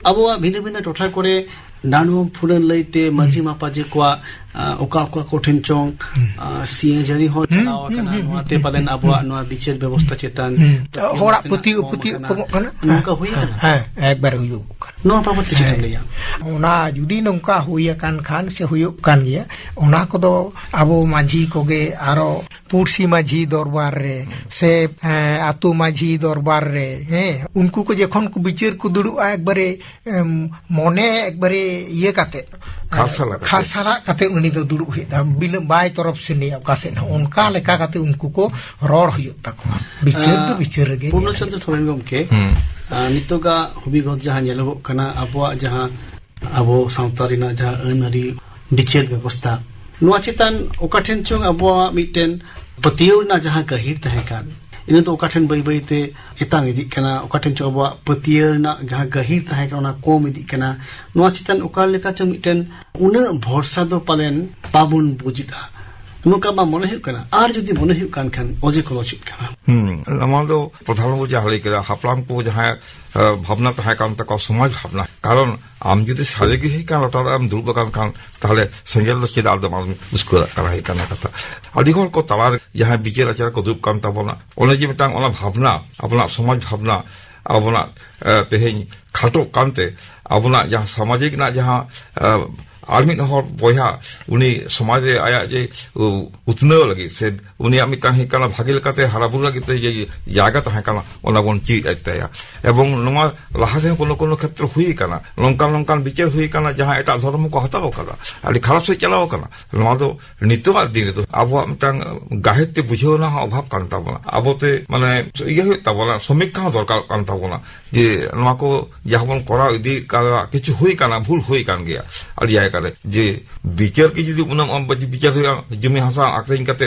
ᱟᱵᱚᱣᱟᱜ ᱵᱷᱤᱱᱟᱹ ᱵᱷᱤᱱᱟᱹ ᱴᱚᱴᱷᱟ ᱠᱚᱨᱮ ᱰᱟᱸᱰᱚᱢ ᱯᱷᱩᱨᱟᱹᱱ ᱞᱟᱹᱭᱛᱮ ᱢᱟᱹᱡᱷᱤ ᱦᱩᱸ᱾ ᱢᱟᱯᱟᱡᱷᱤ ᱠᱚᱣᱟᱜ, ᱟ, ᱚᱠᱟ ᱚᱠᱟ ᱠᱚᱴᱷᱮᱱ ᱪᱚᱝ, ᱦᱩᱸ᱾ ᱟ, ᱥᱤᱭᱟᱹ ᱡᱟᱹᱨᱤ ᱦᱚᱸ ᱦᱩᱸ, ᱪᱟᱞᱟᱣ ᱦᱩᱸ, ᱟᱠᱟᱱᱟ᱾ ᱦᱩᱸ, ᱱᱚᱣᱟ ᱦᱩᱸ, ᱛᱮ ᱦᱩᱸ, ᱯᱟᱞᱮᱱ ᱦᱩᱸ, ᱟᱵᱚᱣᱟᱜ ᱦᱩᱸ᱾ ᱱᱚᱣᱟ ᱵᱤᱪᱟᱹᱨ ᱵᱮᱵᱚᱥᱛᱷᱟ ᱪᱮᱛᱟᱱ ᱦᱩᱸ᱾ ᱯᱟᱹᱛᱭᱟᱹᱣ ᱦᱚᱲᱟᱜ ᱱᱟᱥᱮᱱᱟᱜ ᱯᱟᱹᱛᱭᱟᱹᱣ, ᱠᱚᱢ ᱯᱟᱹᱛᱭᱟᱹᱣ ᱟᱠᱟᱱᱟ᱾ ᱠᱚᱢᱚᱜ ᱠᱟᱱᱟ᱾ ᱱᱚᱝᱠᱟ ᱦᱩᱭ ᱦᱮᱸ, ᱟᱠᱟᱱᱟ? ᱦᱮᱸ, ᱮᱠᱵᱟᱨᱮ ᱦᱩᱭᱩᱜ ᱠᱟᱱᱟ᱾ ᱱᱚᱣᱟ ᱵᱟᱵᱚᱛ ᱛᱮ ᱪᱮᱫ ᱮᱢ ᱦᱮᱸ᱾ ᱞᱟᱹᱭᱟ? ᱚᱱᱟ ᱡᱩᱫᱤ ᱱᱚᱝᱠᱟ ᱦᱩᱭ ᱟᱠᱟᱱ ᱠᱷᱟᱱ ᱥᱮ ᱦᱩᱭᱩᱜ ᱠᱟᱱ ᱜᱮᱭᱟ, ᱚᱱᱟ ᱠᱚᱫᱚ ᱟᱵᱚ ᱢᱟᱹᱡᱷᱤ ᱠᱚᱜᱮ ᱟᱨᱚ ᱯᱩᱲᱥᱤ ᱢᱟᱹᱡᱷᱤ ᱫᱚᱨᱵᱟᱨ ᱨᱮ ᱥᱮ, ᱮᱸ, ᱟᱹᱛᱩ ᱢᱟᱹᱡᱷᱤ ᱫᱚᱨᱵᱟᱨ ᱨᱮ, ᱦᱮᱸ, ᱩᱱᱠᱩ ᱠᱚ ᱡᱚᱠᱷᱚᱱ ᱠᱚ ᱵᱤᱪᱟᱹᱨ ᱠᱚ ᱫᱩᱲᱩᱵᱼᱟ, ᱮᱠᱵᱟᱨᱮ, ᱮᱢ, ᱢᱚᱱᱮ ᱮᱠᱵᱟᱨᱮ ᱤᱭᱟᱹ ᱠᱟᱛᱮ, ᱠᱷᱟᱨᱥᱟᱞᱟ ᱠᱟᱛᱮ᱾ ᱠᱷᱟᱨᱥᱟᱞᱟ ᱠᱟᱛᱮ ᱩᱱᱤ ᱫᱚ ᱫᱩᱲᱩᱵ ᱦᱩᱭᱩᱜ ᱛᱟᱭᱟ, ᱵᱤᱱᱟᱹ ᱵᱟᱭ ᱛᱚᱨᱚᱯ ᱥᱮᱱᱤᱡ ᱚᱠᱟ ᱥᱮᱫ ᱦᱚᱸ᱾ ᱚᱱᱠᱟ ᱞᱮᱠᱟ ᱠᱟᱛᱮ ᱩᱱᱠᱩ ᱠᱚ ᱨᱚᱲ ᱦᱩᱭᱩᱜ ᱛᱟᱠᱚᱣᱟ᱾ ᱵᱤᱪᱟᱹᱨ ᱫᱚ ᱟᱸ, ᱵᱤᱪᱟᱹᱨ ᱨᱮᱜᱮ ᱯᱩᱨᱱᱚ ᱧᱮᱞ ᱪᱚᱸᱫᱽᱨᱚ ᱦᱩᱭᱩᱜ ᱥᱚᱨᱮᱱ ᱜᱚᱢᱠᱮ, ᱦᱩᱸ᱾ ᱟᱸ, ᱱᱤᱛᱚᱜᱟᱜ ᱦᱩᱵᱤᱜᱚᱛ ᱡᱟᱦᱟᱸ ᱧᱮᱞᱚᱜᱚᱜ ᱠᱟᱱᱟ, ᱟᱵᱚᱣᱟᱜ ᱡᱟᱦᱟᱸ ᱟᱵᱚ ᱥᱟᱶᱛᱟ ᱨᱮᱱᱟᱜ ᱡᱟᱦᱟᱸ ᱟᱹᱱ ᱟᱹᱨᱤ ᱵᱤᱪᱟᱹᱨ ᱵᱮᱵᱚᱥᱛᱷᱟ, ᱱᱚᱣᱟ ᱪᱮᱛᱟᱱ ᱚᱠᱟ ᱴᱷᱮᱱ ᱪᱚᱝ ᱟᱵᱚᱣᱟᱜ ᱢᱤᱫᱴᱮᱱ ᱯᱟᱹᱛᱭᱟᱹᱣ ᱨᱮᱱᱟᱜ ᱡᱟᱦᱟᱸ ᱜᱟᱹᱦᱤᱨ ᱛᱟᱦᱮᱸ ᱠᱟᱱ, ᱤᱱᱟᱹ ᱫᱚ ᱚᱠᱟ ᱴᱷᱮᱱ ᱵᱟᱹᱭ ᱵᱟᱹᱭ ᱛᱮ ᱮᱛᱟᱝ ᱤᱫᱤᱜ ᱠᱟᱱᱟ, ᱚᱠᱟ ᱴᱷᱮᱱ ᱪᱚᱝ ᱟᱵᱚᱣᱟᱜ ᱯᱟᱹᱛᱭᱟᱹᱣ ᱨᱮᱱᱟᱜ ᱡᱟᱦᱟᱸ ᱜᱟᱹᱦᱤᱨ ᱛᱟᱦᱮᱸ ᱠᱟᱱᱟ, ᱚᱱᱟ ᱠᱚᱢ ᱤᱫᱤᱜ ᱠᱟᱱᱟ᱾ ᱱᱚᱣᱟ ᱪᱮᱛᱟᱱ ᱚᱠᱟ ᱞᱮᱠᱟ ᱪᱚᱝ ᱢᱤᱫᱴᱮᱱ ᱩᱱᱟᱹᱜ ᱵᱷᱚᱨᱥᱟ ᱫᱚ ᱯᱟᱞᱮᱱ ᱵᱟᱵᱚᱱ ᱵᱩᱡᱽ ᱮᱫᱟ᱾ ᱱᱚᱝᱠᱟ ᱢᱟ ᱢᱚᱱᱮ ᱦᱩᱭᱩᱜ ᱠᱟᱱᱟ᱾ ᱟᱨ ᱡᱩᱫᱤ ᱢᱚᱱᱮ ᱦᱩᱭᱩᱜ ᱠᱟᱱ ᱠᱷᱟᱱ, ᱚᱡᱮ ᱠᱚᱫᱚ ᱪᱮᱫ ᱠᱟᱱᱟ? ᱦᱩᱸ, ᱱᱚᱣᱟ ᱫᱚ ᱯᱨᱚᱫᱷᱟᱱ ᱵᱟᱵᱩ ᱡᱟᱦᱟᱸ ᱞᱟᱹᱭ ᱠᱮᱫᱟ, ᱦᱟᱯᱲᱟᱢ ᱠᱚ ᱡᱟᱦᱟᱸ, ᱮ, ᱵᱷᱟᱵᱽᱱᱟ ᱛᱟᱦᱮᱸ ᱠᱟᱱ ᱛᱟᱠᱚᱣᱟ, ᱥᱚᱢᱟᱡᱽ ᱵᱷᱟᱵᱽᱱᱟ᱾ ᱠᱟᱨᱚᱱ ᱟᱢ ᱡᱩᱫᱤ ᱥᱟᱹᱨᱤ ᱜᱮ ᱦᱩᱭ ᱠᱟᱱ ᱞᱚᱴᱟ ᱫᱟᱜ ᱨᱮᱢ ᱫᱩᱲᱩᱵ ᱟᱠᱟᱱ ᱠᱷᱟᱱ, ᱛᱟᱦᱞᱮ ᱥᱮᱸᱜᱮᱞ ᱫᱚ ᱪᱮᱫᱟᱜ ᱫᱚ ᱵᱟᱢ ᱩᱥᱠᱩᱨᱟᱜ ᱠᱟᱱᱟ, ᱦᱩᱭᱩᱜ ᱠᱟᱱᱟ ᱠᱟᱛᱷᱟ᱾ ᱟᱹᱰᱤ ᱦᱚᱲ ᱠᱚ ᱛᱟᱞᱟᱨᱮ ᱡᱟᱦᱟᱸᱭ ᱵᱤᱪᱟᱹᱨ ᱟᱪᱟᱨ ᱠᱚ ᱫᱩᱲᱩᱵ ᱠᱟᱱ ᱛᱟᱵᱚᱱᱟ, ᱚᱱᱮ ᱡᱮ ᱢᱤᱫᱴᱟᱝ ᱚᱱᱟ ᱵᱷᱟᱵᱽᱱᱟ, ᱟᱵᱚᱱᱟᱜ ᱥᱚᱢᱟᱡᱽ ᱵᱷᱟᱵᱽᱱᱟ, ᱟᱵᱚᱱᱟᱜ ᱛᱮᱦᱮᱧ ᱠᱷᱟᱴᱚᱜ ᱠᱟᱱᱛᱮ ᱟᱵᱚᱱᱟᱜ ᱡᱟᱦᱟᱸ ᱥᱟᱢᱟᱡᱤᱠ ᱨᱮᱱᱟᱜ ᱡᱟᱦᱟᱸ ᱟᱨ ᱢᱤᱫ ᱦᱚᱲ ᱵᱚᱭᱦᱟ ᱩᱱᱤ ᱥᱚᱢᱟᱡᱽ ᱨᱮ ᱟᱭᱟᱜ ᱡᱮ ᱩᱛᱱᱟᱹᱣ ᱞᱟᱹᱜᱤᱫ ᱥᱮ ᱩᱱᱤᱭᱟᱜ ᱢᱤᱫᱴᱟᱝ ᱦᱩᱭᱩᱜ ᱠᱟᱱᱟ ᱵᱷᱟᱜᱮ ᱞᱮᱠᱟᱛᱮ ᱦᱟᱨᱟ ᱵᱩᱨᱩ ᱞᱟᱹᱜᱤᱫ ᱛᱮ ᱡᱮ ᱡᱟᱭᱜᱟ ᱛᱟᱦᱮᱸ ᱠᱟᱱᱟ, ᱚᱱᱟ ᱵᱚᱱ ᱪᱮᱫ ᱟᱭ ᱛᱟᱭᱟ᱾ ᱮᱵᱚᱝ ᱱᱚᱣᱟ ᱞᱟᱦᱟ ᱨᱮᱦᱚᱸ ᱠᱳᱱᱳ ᱠᱳᱱᱳ ᱠᱷᱮᱛᱨᱚ ᱦᱩᱭ ᱟᱠᱟᱱᱟ, ᱱᱚᱝᱠᱟᱱ ᱱᱚᱝᱠᱟᱱ ᱵᱤᱪᱟᱹᱨ ᱦᱩᱭ ᱟᱠᱟᱱᱟ ᱡᱟᱦᱟᱸ ᱮᱴᱟᱜ ᱫᱷᱚᱨᱚᱢ ᱦᱚᱸᱠᱚ ᱦᱟᱛᱟᱣ ᱟᱠᱟᱫᱟ, ᱟᱹᱰᱤ ᱠᱷᱟᱨᱟᱯ ᱥᱮᱫ ᱪᱟᱞᱟᱣ ᱟᱠᱟᱱᱟ᱾ ᱱᱚᱣᱟ ᱫᱚ ᱱᱤᱛᱚᱜᱟᱜ ᱫᱤᱱ ᱨᱮᱫᱚ ᱟᱵᱚᱣᱟᱜ ᱢᱤᱫᱴᱟᱝ ᱜᱟᱹᱦᱤᱨ ᱛᱮ ᱵᱩᱡᱷᱟᱹᱣ ᱨᱮᱱᱟᱜ ᱦᱚᱸ ᱚᱵᱷᱟᱵᱽ ᱠᱟᱱ ᱛᱟᱵᱚᱱᱟ᱾ ᱟᱵᱚᱛᱮ ᱢᱟᱱᱮ ᱤᱭᱟᱹ ᱦᱩᱭᱩᱜ ᱛᱟᱵᱚᱱᱟ, ᱥᱚᱢᱤᱠᱠᱷᱟ ᱦᱚᱸ ᱫᱚᱨᱠᱟᱨᱚᱜ ᱠᱟᱱ ᱛᱟᱵᱚᱱᱟ ᱡᱮ ᱱᱚᱣᱟ ᱠᱚ ᱡᱟᱦᱟᱸ ᱵᱚᱱ ᱠᱚᱨᱟᱣ ᱤᱫᱤᱭᱮᱫ ᱠᱟᱱᱟ, ᱠᱤᱪᱷᱩ ᱦᱩᱭ ᱠᱟᱱᱟ, ᱵᱷᱩᱞ ᱦᱩᱭ ᱠᱟᱱ ᱜᱮᱭᱟ ᱟᱹᱰᱤ ᱡᱟᱭᱜᱟ ᱨᱮ᱾ ᱡᱮ ᱵᱤᱪᱟᱹᱨ ᱜᱮ ᱡᱩᱫᱤ ᱩᱱᱟᱹᱜ ᱵᱤᱪᱟᱹᱨ ᱦᱩᱭᱩᱜᱼᱟ, ᱡᱩᱢᱤ ᱦᱟᱥᱟ ᱟᱠᱷᱨᱤᱧ ᱠᱟᱛᱮ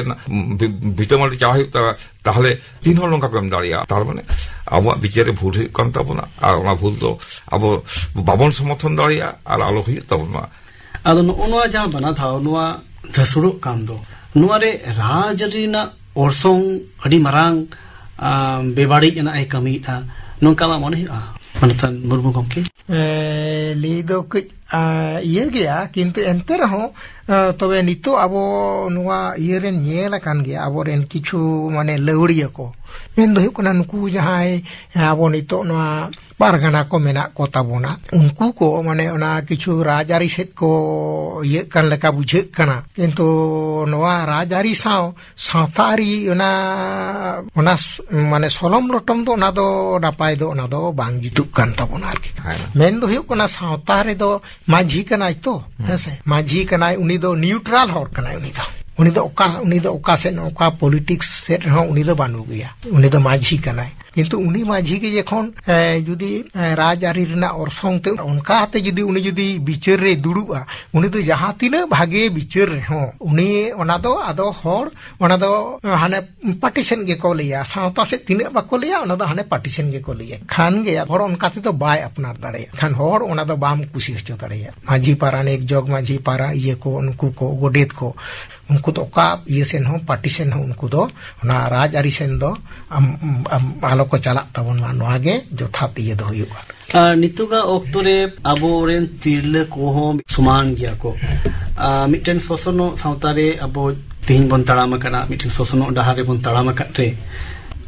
ᱵᱷᱤ-, ᱵᱷᱤᱴᱟᱹ ᱢᱟᱹᱴᱤ ᱪᱟᱞᱟᱣ ᱦᱩᱭᱩᱜ ᱛᱟᱵᱚᱱᱟ, ᱛᱟᱦᱚᱞᱮ ᱛᱤᱱ ᱦᱚᱲ ᱱᱚᱝᱠᱟ ᱠᱚ ᱮᱢ ᱫᱟᱲᱮᱭᱟᱜᱼᱟ? ᱛᱟᱨ ᱢᱟᱱᱮ ᱟᱵᱚᱣᱟᱜ ᱵᱤᱪᱟᱹᱨ ᱨᱮ ᱵᱷᱩᱞ ᱦᱩᱭᱩᱜ ᱠᱟᱱ ᱛᱟᱵᱚᱱᱟ, ᱟᱨ ᱚᱱᱟ ᱵᱷᱩᱞ ᱫᱚ ᱟᱵᱚ ᱵᱟᱵᱚᱱ ᱥᱚᱢᱚᱨᱛᱷᱚᱱ ᱫᱟᱲᱮᱭᱟᱜᱼᱟ ᱟᱨ ᱟᱞᱚ ᱦᱩᱭᱩᱜ ᱛᱟᱵᱚᱱ ᱢᱟ᱾ ᱟᱫᱚ ᱱᱚᱜᱼᱚ ᱱᱚᱣᱟ ᱡᱟᱦᱟᱸ ᱵᱟᱱᱟ ᱫᱷᱟᱣ ᱱᱚᱣᱟ ᱫᱷᱟᱹᱥᱩᱲᱚᱜ ᱠᱟᱱ ᱫᱚ, ᱱᱚᱣᱟ ᱨᱮ ᱨᱟᱡᱽ ᱟᱹᱨᱤ ᱨᱮᱱᱟᱜ ᱚᱨᱥᱚᱝ ᱟᱹᱰᱤ ᱢᱟᱨᱟᱝ, ᱟ, ᱵᱮᱵᱟᱹᱲᱤᱡ ᱟᱱᱟᱜ ᱮ ᱠᱟᱹᱢᱤᱭᱮᱫᱼᱟ, ᱱᱚᱝᱠᱟ ᱢᱟ ᱢᱚᱱᱮ ᱦᱩᱭᱩᱜᱼᱟ, ᱢᱟᱱᱚᱛᱟᱱ ᱢᱩᱨᱢᱩ ᱜᱚᱢᱠᱮ? ᱮ, ᱞᱟᱹᱭ ᱫᱚ ᱠᱟᱹᱡ, ᱟ, ᱤᱭᱟᱹ ᱜᱮᱭᱟ, ᱠᱤᱱᱛᱩ ᱮᱱᱛᱮ ᱨᱮᱦᱚᱸ, ᱟ, ᱛᱚᱵᱮ ᱱᱤᱛᱚᱜ ᱟᱵᱚ ᱱᱚᱣᱟ ᱤᱭᱟᱹ ᱨᱮᱱ ᱧᱮᱞ ᱟᱠᱟᱱ ᱜᱮᱭᱟ, ᱟᱵᱚᱨᱮᱱ ᱠᱤᱪᱷᱩ ᱢᱟᱱᱮ ᱞᱟᱹᱣᱲᱤᱭᱟᱹ ᱠᱚ, ᱢᱮᱱ ᱫᱚ ᱦᱩᱭᱩᱜ ᱠᱟᱱᱟ ᱱᱩᱠᱩ ᱡᱟᱦᱟᱸᱭ, ᱮ, ᱟᱵᱚ ᱱᱤᱛᱚᱜ ᱱᱚᱣᱟ ᱯᱟᱨᱜᱟᱱᱟ ᱠᱚ ᱢᱮᱱᱟᱜ ᱠᱚ ᱛᱟᱵᱚᱱᱟ, ᱩᱱᱠᱩ ᱠᱚ ᱢᱟᱱᱮ ᱚᱱᱟ ᱠᱤᱪᱷᱩ ᱨᱟᱡᱽ ᱟᱹᱨᱤ ᱥᱮᱫ ᱠᱚ ᱤᱭᱟᱹᱜ ᱠᱟᱱ ᱞᱮᱠᱟ ᱵᱩᱡᱷᱟᱹᱜ ᱠᱟᱱᱟ, ᱠᱤᱱᱛᱩ ᱱᱚᱣᱟ ᱨᱟᱡᱽ ᱟᱹᱨᱤ ᱥᱟᱶ ᱥᱟᱶᱛᱟ ᱟᱹᱨᱤ ᱚᱱᱟ, ᱚᱱᱟ ᱥ-, ᱢᱟᱱᱮ ᱥᱚᱞᱚᱢ ᱞᱚᱴᱚᱢ ᱫᱚ ᱚᱱᱟ ᱫᱚ ᱱᱟᱯᱟᱭ ᱫᱚ ᱚᱱᱟ ᱫᱚ ᱵᱟᱝ ᱡᱩᱛᱩᱜ ᱠᱟᱱ ᱛᱟᱵᱚᱱᱟ ᱟᱨᱠᱤ᱾ ᱦᱮᱸ᱾ ᱢᱮᱱ ᱫᱚ ᱦᱩᱭᱩᱜ ᱠᱟᱱᱟ ᱥᱟᱶᱛᱟ ᱨᱮᱫᱚ ᱢᱟᱹᱡᱷᱤ ᱠᱟᱱᱟᱭ ᱛᱚ, ᱦᱮᱸ ᱥᱮ? ᱢᱟᱹᱡᱷᱤ ᱠᱟᱱᱟᱭ, ᱩᱱᱤ ᱫᱚ ᱱᱤᱭᱩᱴᱨᱟᱞ ᱦᱚᱲ ᱠᱟᱱᱟᱭ, ᱩᱱᱤ ᱫᱚ, ᱩᱱᱤ ᱫᱚ ᱚᱠᱟ, ᱩᱱᱤ ᱫᱚ ᱚᱠᱟ ᱥᱮᱫ, ᱚᱠᱟ ᱯᱚᱞᱤᱴᱤᱠᱥ ᱥᱮᱫ ᱨᱮᱦᱚᱸ ᱩᱱᱤ ᱫᱚ ᱵᱟᱹᱱᱩᱜ ᱜᱮᱭᱟ, ᱩᱱᱤ ᱫᱚ ᱢᱟᱹᱡᱷᱤ ᱠᱟᱱᱟᱭ᱾ ᱠᱤᱱᱛᱩ ᱩᱱᱤ ᱢᱟᱹᱡᱷᱤ ᱜᱮ ᱡᱚᱠᱷᱚᱱ, ᱮ, ᱡᱩᱫᱤ, ᱮ, ᱨᱟᱡᱽ ᱟᱹᱨᱤ ᱨᱮᱱᱟᱜ ᱚᱨᱥᱚᱝ ᱛᱮ ᱚᱱᱠᱟ ᱠᱟᱛᱮ ᱡᱩᱫᱤ ᱩᱱᱤ ᱡᱩᱫᱤ ᱵᱤᱪᱟᱹᱨ ᱨᱮ ᱫᱩᱲᱩᱵᱼᱟ, ᱩᱱᱤ ᱫᱚ ᱡᱟᱦᱟᱸ ᱛᱤᱱᱟᱹᱜ ᱵᱷᱟᱜᱮ ᱵᱤᱪᱟᱹᱨ ᱨᱮᱦᱚᱸ ᱩᱱᱤ ᱚᱱᱟ ᱫᱚ ᱟᱫᱚ ᱦᱚᱲ ᱚᱱᱟ ᱫᱚ ᱦᱟᱱᱮ ᱯᱟᱨᱴᱤᱥᱮᱱ ᱜᱮᱠᱚ ᱞᱟᱹᱭᱟ, ᱥᱟᱶᱛᱟ ᱥᱮᱫ ᱛᱤᱱᱟᱹᱜ ᱵᱟᱠᱚ ᱞᱟᱹᱭᱟ, ᱚᱱᱟ ᱫᱚ ᱦᱟᱱᱮ ᱯᱟᱨᱴᱤᱥᱮᱱ ᱜᱮᱠᱚ ᱞᱟᱹᱭᱟ᱾ ᱠᱷᱟᱱ ᱜᱮ ᱦᱚᱲ ᱚᱱᱠᱟ ᱛᱮᱫᱚ ᱵᱟᱭ ᱟᱯᱱᱟᱨ ᱫᱟᱲᱮᱭᱟᱜᱼᱟ, ᱠᱷᱟᱱ ᱦᱚᱲ ᱚᱱᱟ ᱫᱚ ᱵᱟᱢ ᱠᱩᱥᱤ ᱦᱚᱪᱚ ᱫᱟᱲᱮᱭᱟᱜᱼᱟ᱾ ᱢᱟᱹᱡᱷᱤ ᱯᱟᱨᱟᱱᱤᱠ, ᱡᱚᱜᱽ ᱢᱟᱹᱡᱷᱤ ᱯᱟᱨᱟ, ᱤᱭᱟᱹ ᱠᱚ, ᱩᱱᱠᱩ ᱠᱚ, ᱜᱚᱰᱮᱛ ᱠᱚ, ᱩᱱᱠᱩ ᱫᱚ ᱚᱠᱟ ᱤᱭᱟᱹ ᱥᱮᱱ ᱦᱚᱸ, ᱯᱟᱨᱴᱤᱥᱮᱱ ᱦᱚᱸ, ᱩᱱᱠᱩ ᱫᱚ ᱚᱱᱟ ᱨᱟᱡᱽ ᱟᱹᱨᱤ ᱥᱮᱱ ᱫᱚ ᱟᱢ, ᱟᱢ, ᱟᱞᱚ ᱠᱚ ᱪᱟᱞᱟᱜ ᱛᱟᱵᱚᱱ ᱢᱟ, ᱱᱚᱣᱟ ᱜᱮ ᱡᱚᱛᱷᱟᱛ ᱤᱭᱟᱹ ᱫᱚ ᱦᱩᱭᱩᱜᱼᱟ᱾ ᱟᱨ ᱱᱤᱛᱚᱜᱟᱜ ᱚᱠᱛᱚ ᱨᱮ ᱟᱵᱚᱨᱮᱱ ᱛᱤᱨᱞᱟᱹ ᱠᱚᱦᱚᱸ ᱥᱚᱢᱟᱱ ᱜᱮᱭᱟ ᱠᱚ᱾ ᱟᱨ ᱢᱤᱫᱴᱮᱱ ᱥᱚᱥᱚᱱᱚᱜ ᱥᱟᱶᱛᱟ ᱨᱮ ᱟᱵᱚ ᱛᱮᱦᱮᱧ ᱵᱚᱱ ᱛᱟᱲᱟᱢ ᱟᱠᱟᱫᱟ, ᱢᱤᱫᱴᱮᱱ ᱥᱚᱥᱚᱱᱚᱜ ᱰᱟᱦᱟᱨ ᱨᱮᱵᱚᱱ ᱛᱟᱲᱟᱢ ᱟᱠᱟᱫ ᱨᱮ,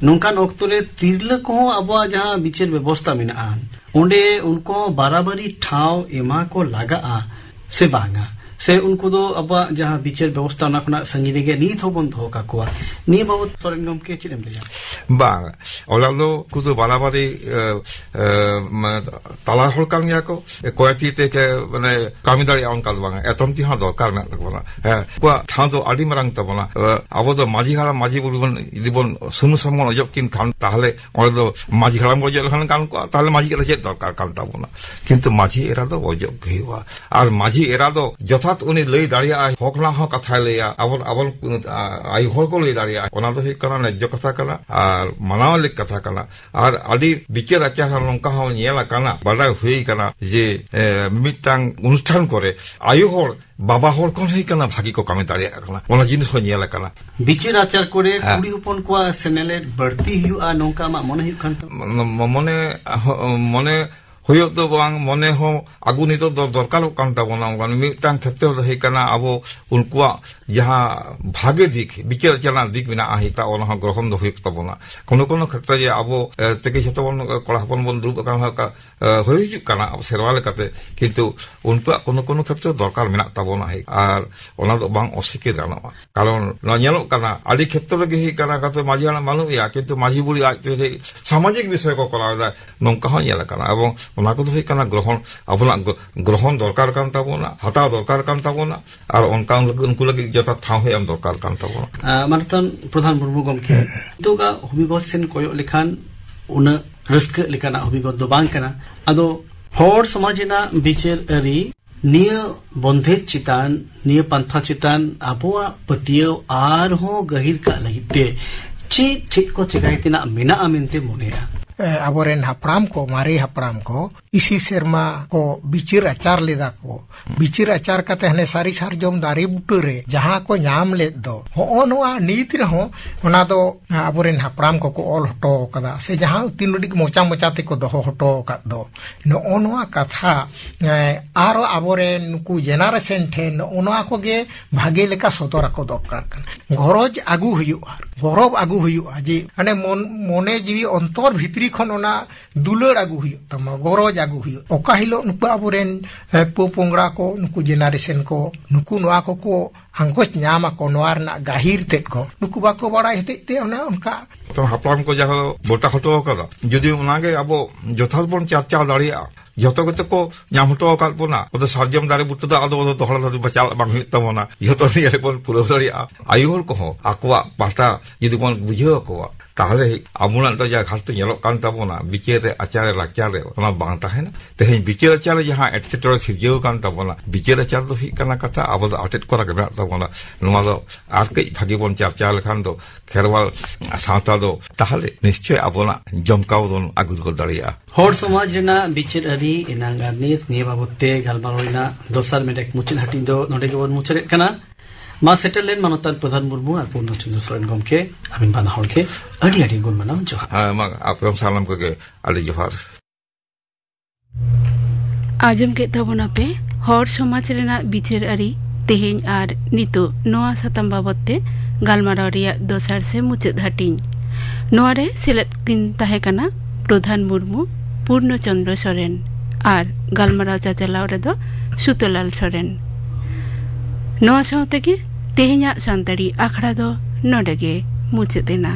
ᱱᱚᱝᱠᱟᱱ ᱚᱠᱛᱚ ᱨᱮ ᱛᱤᱨᱞᱟᱹ ᱠᱚᱦᱚᱸ ᱟᱵᱚᱣᱟᱜ ᱡᱟᱦᱟᱸ ᱵᱤᱪᱟᱹᱨ ᱵᱮᱵᱚᱥᱛᱟ ᱢᱮᱱᱟᱜᱼᱟ, ᱚᱸᱰᱮ ᱩᱱᱠᱩ ᱦᱚᱸ ᱵᱟᱨᱟᱵᱟᱨᱤ ᱴᱷᱟᱶ ᱮᱢᱟ ᱠᱚ ᱞᱟᱜᱟᱜᱼᱟ ᱥᱮ ᱵᱟᱝᱟ? ᱥᱮ ᱩᱱᱠᱩ ᱫᱚ ᱟᱵᱚᱣᱟᱜ ᱡᱟᱦᱟᱸ ᱵᱤᱪᱟᱹᱨ ᱵᱮᱵᱚᱥᱛᱟ ᱚᱱᱟ ᱠᱷᱚᱱᱟᱜ ᱥᱟᱺᱜᱤᱧ ᱨᱮᱜᱮ ᱱᱤᱛ ᱦᱚᱸᱵᱚᱱ ᱫᱚᱦᱚ ᱠᱟᱠᱚᱣᱟ? ᱱᱤᱭᱟᱹ ᱵᱟᱵᱚᱛ ᱥᱚᱨᱮᱱ ᱜᱚᱢᱠᱮ ᱪᱮᱫ ᱮᱢ ᱞᱟᱹᱭᱟ? ᱵᱟᱝ, ᱚᱱᱟ ᱫᱚ ᱩᱱᱠᱩ ᱫᱚ ᱵᱟᱨᱟᱵᱟᱨᱤ, ᱮ, ᱮ, ᱢᱟᱱᱮ, ᱛᱟᱞᱟ ᱦᱚᱲ ᱠᱟᱱ ᱜᱮᱭᱟ ᱠᱚ᱾ ᱠᱚᱭᱮ ᱛᱤ ᱛᱮ ᱠᱮ, ᱢᱟᱱᱮ, ᱠᱟᱹᱢᱤ ᱫᱟᱲᱮᱭᱟᱜᱼᱟ ᱚᱱᱠᱟ ᱫᱚ ᱵᱟᱝ, ᱮᱛᱚᱢ ᱛᱤ ᱦᱚᱸ ᱫᱚᱨᱠᱟᱨ ᱢᱮᱱᱟᱜ ᱛᱟᱵᱚᱱᱟ᱾ ᱦᱮᱸ, ᱩᱱᱠᱩᱣᱟᱜ ᱴᱷᱟᱶ ᱫᱚ ᱟᱹᱰᱤ ᱢᱟᱨᱟᱝ ᱛᱟᱵᱚᱱᱟ᱾ ᱮ, ᱟᱵᱚ ᱫᱚ ᱢᱟᱹᱡᱷᱤ ᱦᱟᱲᱟᱢ, ᱢᱟᱹᱡᱷᱤ ᱵᱩᱲᱦᱤ ᱵᱚᱱ ᱡᱩᱫᱤ ᱵᱚᱱ ᱥᱩᱱᱩᱢ ᱥᱟᱥᱟᱝ ᱵᱚᱱ ᱚᱡᱚᱜ ᱠᱤᱱ ᱠᱷᱟᱱ, ᱛᱟᱦᱚᱞᱮ ᱚᱸᱰᱮ ᱫᱚ ᱢᱟᱹᱡᱷᱤ ᱦᱟᱲᱟᱢ ᱜᱮ ᱚᱡᱚᱜ ᱞᱮᱠᱷᱟᱱ ᱜᱟᱱ ᱠᱚᱜᱼᱟ᱾ ᱛᱟᱦᱚᱞᱮ ᱢᱟᱹᱡᱷᱤ ᱨᱮ ᱪᱮᱫ ᱫᱚᱨᱠᱟᱨ ᱠᱟᱱ ᱛᱟᱵᱚᱱᱟ? ᱠᱤᱱᱛᱩ ᱢᱟᱹᱡᱷᱤ ᱮᱨᱟ ᱫᱚ ᱚᱡᱚᱜ ᱜᱮ ᱦᱩᱭᱩᱜᱼᱟ᱾ ᱟᱨ ᱢᱟᱹᱡᱷᱤ ᱮᱨᱟ ᱫᱚ ᱡᱚᱛᱷᱟᱛ ᱩᱱᱤ ᱞᱟᱹᱭ ᱫᱟᱲᱮᱭᱟᱜᱼᱟᱭ, ᱦᱚᱠ ᱨᱮᱱᱟᱜ ᱦᱚᱸ ᱠᱟᱛᱷᱟᱭ ᱞᱟᱹᱭᱟ, ᱟᱵᱚ, ᱟᱵᱚ, ᱟ, ᱟᱭᱳ ᱦᱚᱲ ᱠᱚ ᱞᱟᱹᱭ ᱫᱟᱲᱮᱭᱟᱜᱼᱟ᱾ ᱚᱱᱟ ᱫᱚ ᱦᱩᱭᱩᱜ ᱠᱟᱱᱟ ᱱᱮᱡᱡᱚ ᱠᱟᱛᱷᱟ ᱠᱟᱱᱟ ᱟᱨ ᱢᱟᱱᱟᱣ ᱞᱮᱠ ᱠᱟᱛᱷᱟ ᱠᱟᱱᱟ᱾ ᱟᱨ ᱟᱹᱰᱤ ᱵᱤᱪᱟᱹᱨ ᱟᱪᱟᱨ ᱦᱚᱸ ᱱᱚᱝᱠᱟ ᱦᱚᱸ ᱧᱮᱞ ᱟᱠᱟᱱᱟ, ᱵᱟᱰᱟᱭ ᱦᱩᱭ ᱟᱠᱟᱱᱟ ᱡᱮ, ᱮ, ᱢᱤᱢᱤᱫᱴᱟᱝ ᱚᱱᱩᱥᱴᱷᱟᱱ ᱠᱚᱨᱮ ᱟᱭᱳ ᱦᱚᱲ ᱵᱟᱵᱟ ᱦᱚᱲ ᱠᱷᱚᱱ ᱦᱩᱭ ᱠᱟᱱᱟ ᱵᱷᱟᱹᱜᱤ ᱠᱚ ᱠᱟᱹᱢᱤ ᱫᱟᱲᱮᱭᱟᱜ ᱠᱟᱱᱟ, ᱚᱱᱟ ᱡᱤᱱᱤᱥ ᱦᱚᱸ ᱧᱮᱞ ᱟᱠᱟᱱᱟ᱾ ᱵᱤᱪᱟᱹᱨ ᱟᱪᱟᱨ ᱠᱚᱨᱮ ᱦᱮᱸ᱾ ᱠᱩᱲᱤ ᱦᱚᱯᱚᱱ ᱠᱚᱣᱟᱜ ᱥᱮᱱᱮᱞᱮᱫ ᱵᱟᱹᱲᱛᱤ ᱦᱩᱭᱩᱜᱼᱟ, ᱱᱚᱝᱠᱟ ᱟᱢᱟᱜ ᱢᱚᱱᱮ ᱦᱩᱭᱩᱜ ᱠᱟᱱ ᱛᱟᱢᱟ? ᱢᱚ-, ᱢᱚᱱᱮ, ᱦᱚ-, ᱢᱚᱱᱮ ᱦᱩᱭᱩᱜ ᱫᱚ ᱵᱟᱝ, ᱢᱚᱱᱮ ᱦᱚᱸ ᱟᱹᱜᱩ ᱱᱤᱛᱚᱜ ᱫᱚ ᱫᱚᱨᱠᱟᱨᱚᱜ ᱠᱟᱱ ᱛᱟᱵᱚᱱᱟ᱾ ᱚᱱᱠᱟᱱ ᱢᱤᱫᱴᱟᱝ ᱠᱷᱮᱛᱨᱚ ᱫᱚ ᱦᱩᱭᱩᱜ ᱠᱟᱱᱟ, ᱟᱵᱚ ᱩᱱᱠᱩᱣᱟᱜ ᱡᱟᱦᱟᱸ ᱵᱷᱟᱜᱮ ᱫᱤᱠ, ᱵᱤᱪᱟᱹᱨ ᱟᱪᱟᱨ ᱨᱮᱱᱟᱜ ᱫᱤᱠ ᱢᱮᱱᱟᱜᱼᱟ, ᱦᱤᱛᱟ ᱚᱱᱟ ᱦᱚᱸ ᱜᱨᱚᱦᱚᱱ ᱫᱚ ᱦᱩᱭᱩᱜ ᱛᱟᱵᱚᱱᱟ᱾ ᱠᱳᱱᱳ ᱠᱳᱱᱳ ᱠᱷᱮᱛᱨᱮ ᱡᱮ ᱟᱵᱚ, ᱮ, ᱛᱮᱜᱮ ᱡᱷᱚᱛᱚ ᱵᱚᱱ, ᱠᱚᱲᱟ ᱦᱚᱯᱚᱱ ᱵᱚᱱ ᱫᱩᱲᱩᱵ ᱟᱠᱟᱱ ᱦᱚᱸ ᱠᱟ-, ᱮ, ᱦᱩᱭ ᱦᱤᱡᱩᱜ ᱠᱟᱱᱟ ᱟᱵᱚ ᱥᱮᱨᱣᱟ ᱞᱮᱠᱟᱛᱮ, ᱠᱤᱱᱛᱩ ᱩᱱᱠᱩᱣᱟᱜ ᱠᱳᱱᱳ ᱠᱳᱱᱳ ᱠᱷᱮᱛᱨᱮ ᱫᱚᱨᱠᱟᱨ ᱢᱮᱱᱟᱜ ᱛᱟᱵᱚᱱᱟ, ᱦᱮᱸ, ᱟᱨ ᱚᱱᱟ ᱫᱚ ᱵᱟᱝ ᱚᱥᱤᱠᱟᱹᱨ ᱜᱟᱱᱚᱜᱼᱟ᱾ ᱠᱟᱨᱚᱱ ᱱᱚᱣᱟ ᱧᱮᱞᱚᱜ ᱠᱟᱱᱟ, ᱟᱹᱰᱤ ᱠᱷᱮᱛᱨᱚ ᱨᱮᱜᱮ ᱦᱩᱭᱩᱜ ᱠᱟᱱᱟ, ᱠᱟᱛᱮ ᱢᱟᱹᱡᱷᱤ ᱦᱟᱲᱟᱢ ᱵᱟᱹᱱᱩᱜ ᱮᱭᱟ, ᱠᱤᱱᱛᱩ ᱢᱟᱹᱡᱷᱤ ᱵᱩᱲᱦᱤ ᱟᱡ ᱛᱮᱜᱮ ᱥᱟᱢᱟᱡᱤᱠ ᱵᱤᱥᱚᱭ ᱠᱚ ᱠᱚᱨᱟᱣ ᱮᱫᱟ, ᱱᱚᱝᱠᱟ ᱦᱚᱸ ᱧᱮᱞ ᱟᱠᱟᱱᱟ᱾ ᱮᱵᱚᱝ ᱚᱱᱟ ᱠᱚᱫᱚ ᱦᱩᱭᱩᱜ ᱠᱟᱱᱟ ᱜᱨᱚᱦᱚᱱ, ᱟᱵᱚᱱᱟᱜ ᱜᱨᱚ-, ᱜᱨᱚᱦᱚᱱ ᱫᱚᱨᱠᱟᱨ ᱠᱟᱱ ᱛᱟᱵᱚᱱᱟ, ᱦᱟᱛᱟᱣ ᱫᱚᱨᱠᱟᱨ ᱠᱟᱱ ᱛᱟᱵᱚᱱᱟ, ᱟᱨ ᱚᱱᱠᱟ ᱩᱱᱠᱩ ᱞᱟᱹᱜᱤᱫ ᱡᱚᱛᱷᱟᱛ ᱴᱷᱟᱶ ᱦᱚᱸ ᱮᱢ ᱫᱚᱨᱠᱟᱨ ᱠᱟᱱ ᱛᱟᱵᱚᱱᱟ᱾ ᱟᱸ, ᱢᱟᱱᱚᱛᱟᱱ ᱯᱨᱚᱫᱷᱟᱱ ᱢᱩᱨᱢᱩ ᱜᱚᱢᱠᱮ, ᱱᱤᱛᱚᱜᱟᱜ ᱦᱚᱵᱤᱜᱚᱛ ᱥᱮᱱ ᱠᱚᱭᱚᱜ ᱞᱮᱠᱷᱟᱱ ᱩᱱᱟᱹᱜ ᱨᱟᱹᱥᱠᱟᱹᱜ ᱞᱮᱠᱟᱱᱟᱜ ᱦᱚᱵᱤᱜᱚᱛ ᱫᱚ ᱵᱟᱝ ᱠᱟᱱᱟ᱾ ᱟᱫᱚ ᱦᱚᱲ ᱥᱚᱢᱟᱡᱽ ᱨᱮᱱᱟᱜ ᱵᱤᱪᱟᱹᱨ ᱟᱹᱨᱤ ᱱᱤᱭᱟᱹ ᱵᱚᱱᱫᱷᱮᱡᱽ ᱪᱮᱛᱟᱱ, ᱱᱤᱭᱟᱹ ᱯᱟᱱᱛᱷᱟ ᱪᱮᱛᱟᱱ ᱟᱵᱚᱣᱟᱜ ᱯᱟᱹᱛᱭᱟᱹᱣ ᱟᱨᱦᱚᱸ ᱜᱟᱹᱦᱤᱨ ᱠᱟᱜ ᱞᱟᱹᱜᱤᱫ ᱛᱮ ᱪᱮᱫ ᱪᱮᱫ ᱠᱚ ᱪᱮᱠᱟᱭ ᱛᱮᱱᱟᱜ ᱢᱮᱱᱟᱜᱼᱟ ᱢᱮᱱᱛᱮ ᱢᱚᱱᱮᱭᱟ? ᱮ, ᱟᱵᱚᱨᱮᱱ ᱦᱟᱯᱲᱟᱢ ᱠᱚ, ᱢᱟᱨᱮ ᱦᱟᱯᱲᱟᱢ ᱠᱚ ᱤᱥᱤ ᱥᱮᱨᱢᱟ ᱠᱚ ᱵᱤᱪᱟᱹᱨ ᱟᱪᱟᱨ ᱞᱮᱫᱟ ᱠᱚ᱾ ᱵᱤᱪᱟᱹᱨ ᱟᱪᱟᱨ ᱠᱟᱛᱮ ᱦᱟᱱᱮ ᱥᱟᱹᱨᱤ ᱥᱟᱨᱡᱚᱢ ᱫᱟᱨᱮ ᱵᱩᱴᱟᱹ ᱨᱮ ᱡᱟᱦᱟᱸ ᱠᱚ ᱧᱟᱢ ᱞᱮᱫ ᱫᱚ, ᱦᱚᱸᱜᱼᱚ ᱱᱚᱣᱟ ᱱᱤᱛ ᱨᱮᱦᱚᱸ ᱚᱱᱟ ᱫᱚ ᱟᱵᱚᱨᱮᱱ ᱦᱟᱯᱲᱟᱢ ᱠᱚᱠᱚ ᱚᱞ ᱦᱚᱴᱚ ᱠᱟᱫᱟ, ᱥᱮ ᱡᱟᱦᱟᱸ ᱛᱤᱱ ᱩᱰᱤᱡ ᱢᱚᱪᱟ ᱢᱚᱪᱟ ᱛᱮᱠᱚ ᱫᱚᱦᱚ ᱦᱚᱴᱚ ᱟᱠᱟᱫ ᱫᱚ᱾ ᱱᱚᱜᱼᱚ ᱱᱚᱣᱟ ᱠᱟᱛᱷᱟ, ᱮ, ᱟᱨᱚ ᱟᱵᱚᱨᱮᱱ ᱱᱩᱠᱩ ᱡᱮᱱᱟᱨᱮᱥᱚᱱ ᱴᱷᱮᱱ ᱱᱚᱜᱼᱚ ᱱᱚᱣᱟ ᱠᱚᱜᱮ ᱵᱷᱟᱜᱮ ᱞᱮᱠᱟ ᱥᱚᱫᱚᱨ ᱟᱠᱚ ᱫᱚᱨᱠᱟᱨ ᱠᱟᱱᱟ᱾ ᱜᱚᱨᱚᱡᱽ ᱟᱹᱜᱩ ᱦᱩᱭᱩᱜᱼᱟ, ᱜᱚᱨᱚᱵᱽ ᱟᱹᱜᱩ ᱦᱩᱭᱩᱜᱼᱟ, ᱡᱮ ᱢᱟᱱᱮ ᱢᱚᱱ, ᱢᱚᱱᱮ ᱡᱤᱣᱤ ᱚᱱᱛᱚᱨ ᱵᱷᱤᱛᱨᱤ ᱠᱷᱚᱱ ᱚᱱᱟ ᱫᱩᱞᱟᱹᱲ ᱟᱹᱜᱩ ᱦᱩᱭᱩᱜ ᱛᱟᱢᱟ, ᱜᱚᱨᱚᱡᱽ ᱟᱹᱜᱩ ᱦᱩᱭᱩᱜ᱾ ᱚᱠᱟ ᱦᱤᱞᱳᱜ ᱱᱩᱠᱩ ᱟᱵᱚᱨᱮᱱ, ᱮ, ᱯᱚ ᱯᱚᱝᱲᱟ ᱠᱚ, ᱱᱩᱠᱩ ᱡᱮᱱᱟᱨᱮᱥᱚᱱ ᱠᱚ, ᱱᱩᱠᱩ ᱱᱚᱣᱟ ᱠᱚᱠᱚ ᱟᱸᱜᱚᱪ ᱧᱟᱢ ᱟᱠᱚ, ᱱᱚᱣᱟ ᱨᱮᱱᱟᱜ ᱜᱟᱹᱦᱤᱨ ᱛᱮᱫ ᱠᱚ, ᱱᱩᱠᱩ ᱵᱟᱠᱚ ᱵᱟᱲᱟᱭ ᱦᱚᱛᱮᱡ ᱛᱮ ᱚᱱᱮ ᱚᱱᱠᱟ᱾ ᱛᱚ, ᱦᱟᱯᱲᱟᱢ ᱠᱚ ᱡᱟᱦᱟᱸ ᱠᱚ ᱜᱚᱴᱟ ᱦᱚᱴᱚ ᱟᱠᱟᱫᱟ, ᱡᱩᱫᱤ ᱚᱱᱟᱜᱮ ᱟᱵᱚ ᱡᱚᱛᱷᱟᱛ ᱵᱚᱱ ᱪᱟᱨᱪᱟᱣ ᱫᱟᱲᱮᱭᱟᱜᱼᱟ, ᱡᱚᱛᱚ ᱜᱮᱛᱚ ᱠᱚ ᱧᱟᱢ ᱦᱚᱴᱚ ᱟᱠᱟᱫ ᱵᱚᱱᱟ, ᱟᱫᱚ ᱥᱟᱨᱡᱚᱢ ᱫᱟᱨᱮ ᱵᱩᱴᱟᱹ ᱫᱚ ᱟᱫᱚ ᱫᱚᱦᱲᱟ ᱫᱚ ᱪᱟᱞᱟᱜ ᱵᱟᱝ ᱦᱩᱭᱩᱜ ᱛᱟᱵᱚᱱᱟ, ᱡᱚᱛᱚ ᱱᱤᱭᱟᱹ ᱨᱮᱵᱚᱱ ᱯᱩᱨᱟᱹᱣ ᱫᱟᱲᱮᱭᱟᱜᱼᱟ᱾ ᱟᱭᱳ ᱦᱚᱲ ᱠᱚᱦᱚᱸ ᱟᱠᱚᱣᱟᱜ ᱯᱟᱦᱴᱟ ᱡᱩᱫᱤ ᱵᱚᱱ ᱵᱩᱡᱷᱟᱹᱣ ᱟᱠᱚᱣᱟ, ᱛᱟᱦᱚᱞᱮ ᱟᱵᱚᱱᱟᱜ ᱫᱚ ᱡᱟ ᱜᱷᱟᱴᱛᱤ ᱧᱮᱞᱚᱜ ᱠᱟᱱ ᱛᱟᱵᱚᱱᱟ, ᱵᱤᱪᱟᱹᱨ ᱨᱮ, ᱟᱪᱟᱨ ᱨᱮ, ᱞᱟᱠᱪᱟᱨ ᱨᱮ, ᱚᱱᱟ ᱵᱟᱝ ᱛᱟᱦᱮᱱᱟ᱾ ᱛᱮᱦᱮᱧ ᱵᱤᱪᱟᱹᱨ ᱟᱪᱟᱨ ᱨᱮ ᱡᱟᱦᱟᱸ ᱮᱴᱠᱮᱴᱚᱬᱮ ᱥᱤᱨᱡᱟᱹᱣ ᱟᱠᱟᱱ ᱛᱟᱵᱚᱱᱟ, ᱵᱤᱪᱟᱹᱨ ᱟᱪᱟᱨ ᱫᱚ ᱦᱩᱭᱩᱜ ᱠᱟᱱᱟ ᱠᱟᱛᱷᱟ, ᱟᱵᱚ ᱫᱚ ᱟᱴᱮᱫ ᱠᱚᱨᱟ ᱜᱮ ᱢᱮᱱᱟᱜ ᱛᱟᱵᱚᱱᱟ᱾ ᱱᱚᱣᱟ ᱫᱚ ᱟᱨ ᱠᱟᱹᱡ ᱵᱷᱟᱜᱤ ᱵᱚᱱ ᱪᱟᱨᱪᱟ ᱞᱮᱠᱷᱟᱱ ᱫᱚ ᱠᱷᱮᱨᱣᱟᱞ ᱥᱟᱶᱛᱟ ᱫᱚ ᱛᱟᱦᱚᱞᱮ ᱱᱤᱥᱪᱚᱭ ᱟᱵᱚᱱᱟᱜ ᱡᱚᱢᱠᱟᱣ ᱵᱚᱱ ᱟᱹᱜᱩ ᱨᱩᱣᱟᱹᱲ ᱫᱟᱲᱮᱭᱟᱜᱼᱟ᱾ ᱦᱚᱲ ᱥᱚᱢᱟᱡᱽ ᱨᱮᱱᱟᱜ ᱵᱤᱪᱟᱹᱨ ᱟᱹᱨᱤ ᱮᱱᱟᱝ ᱟᱨ ᱱᱤᱛ ᱱᱤᱭᱟᱹ ᱵᱟᱵᱚᱛ ᱛᱮ ᱜᱟᱞᱢᱟᱨᱟᱣ ᱨᱮᱱᱟᱜ ᱫᱚᱥᱟᱨ ᱢᱮᱰᱮᱠ ᱢᱩᱪᱟᱹᱫ ᱦᱟᱹᱴᱤᱧ ᱫᱚ ᱱᱚᱰᱮ ᱜᱮᱵᱚᱱ ᱢᱩᱪᱟᱹᱫᱮᱫ ᱠᱟᱱᱟ᱾ ᱢᱟ ᱥᱮᱴᱮᱨ ᱞᱮᱱ ᱢᱟᱱᱚᱛᱟᱱ ᱯᱨᱚᱫᱷᱟᱱ ᱢᱩᱨᱢᱩ ᱟᱨ ᱯᱩᱨᱱᱚ ᱪᱚᱸᱫᱽᱨᱚ ᱥᱚᱨᱮᱱ ᱜᱚᱢᱠᱮ, ᱟᱹᱵᱤᱱ ᱵᱟᱱᱟ ᱦᱚᱲ ᱜᱮ ᱟᱹᱰᱤ ᱟᱹᱰᱤ ᱜᱩᱱ ᱢᱟᱱᱟᱣ ᱡᱚᱦᱟᱨ᱾ ᱦᱮᱸ, ᱢᱟ ᱟᱯᱮ ᱦᱚᱸ ᱥᱟᱱᱟᱢ ᱠᱚᱜᱮ ᱟᱹᱰᱤ ᱡᱚᱦᱟᱨ᱾ ᱟᱸᱡᱚᱢ ᱠᱮᱫ ᱛᱟᱵᱚᱱᱟᱯᱮ ᱦᱚᱲ ᱥᱚᱢᱟᱡᱽ ᱨᱮᱱᱟᱜ ᱵᱤᱪᱟᱹᱨ ᱟᱹᱨᱤ ᱛᱮᱦᱮᱧ ᱟᱨ ᱱᱤᱛᱚᱜ ᱱᱚᱣᱟ ᱥᱟᱛᱟᱢ ᱵᱟᱵᱚᱛ ᱛᱮ ᱜᱟᱞᱢᱟᱨᱟᱣ ᱨᱮᱭᱟᱜ ᱫᱚᱥᱟᱨ ᱥᱮ ᱢᱩᱪᱟᱹᱫ ᱦᱟᱹᱴᱤᱧ᱾ ᱱᱚᱣᱟ ᱨᱮ ᱥᱮᱞᱮᱫ ᱠᱤᱱ ᱛᱟᱦᱮᱸ ᱠᱟᱱᱟ ᱯᱨᱚᱫᱷᱟᱱ ᱢᱩᱨᱢᱩ, ᱯᱩᱨᱱᱚ ᱪᱚᱸᱫᱽᱨᱚ ᱥᱚᱨᱮᱱ ᱟᱨ ᱜᱟᱞᱢᱟᱨᱟᱣ ᱪᱟᱪᱟᱞᱟᱣ ᱨᱮᱫᱚ ᱥᱩᱛᱚᱞᱟᱞ ᱥᱚᱨᱮᱱ᱾ ᱱᱚᱣᱟ ᱥᱟᱶ ᱛᱮᱜᱮ ᱛᱮᱦᱮᱧᱟᱜ ᱥᱟᱱᱛᱟᱲᱤ ᱟᱠᱷᱲᱟ ᱫᱚ ᱱᱚᱰᱮ ᱜᱮ ᱢᱩᱪᱟᱹᱫ ᱮᱱᱟ᱾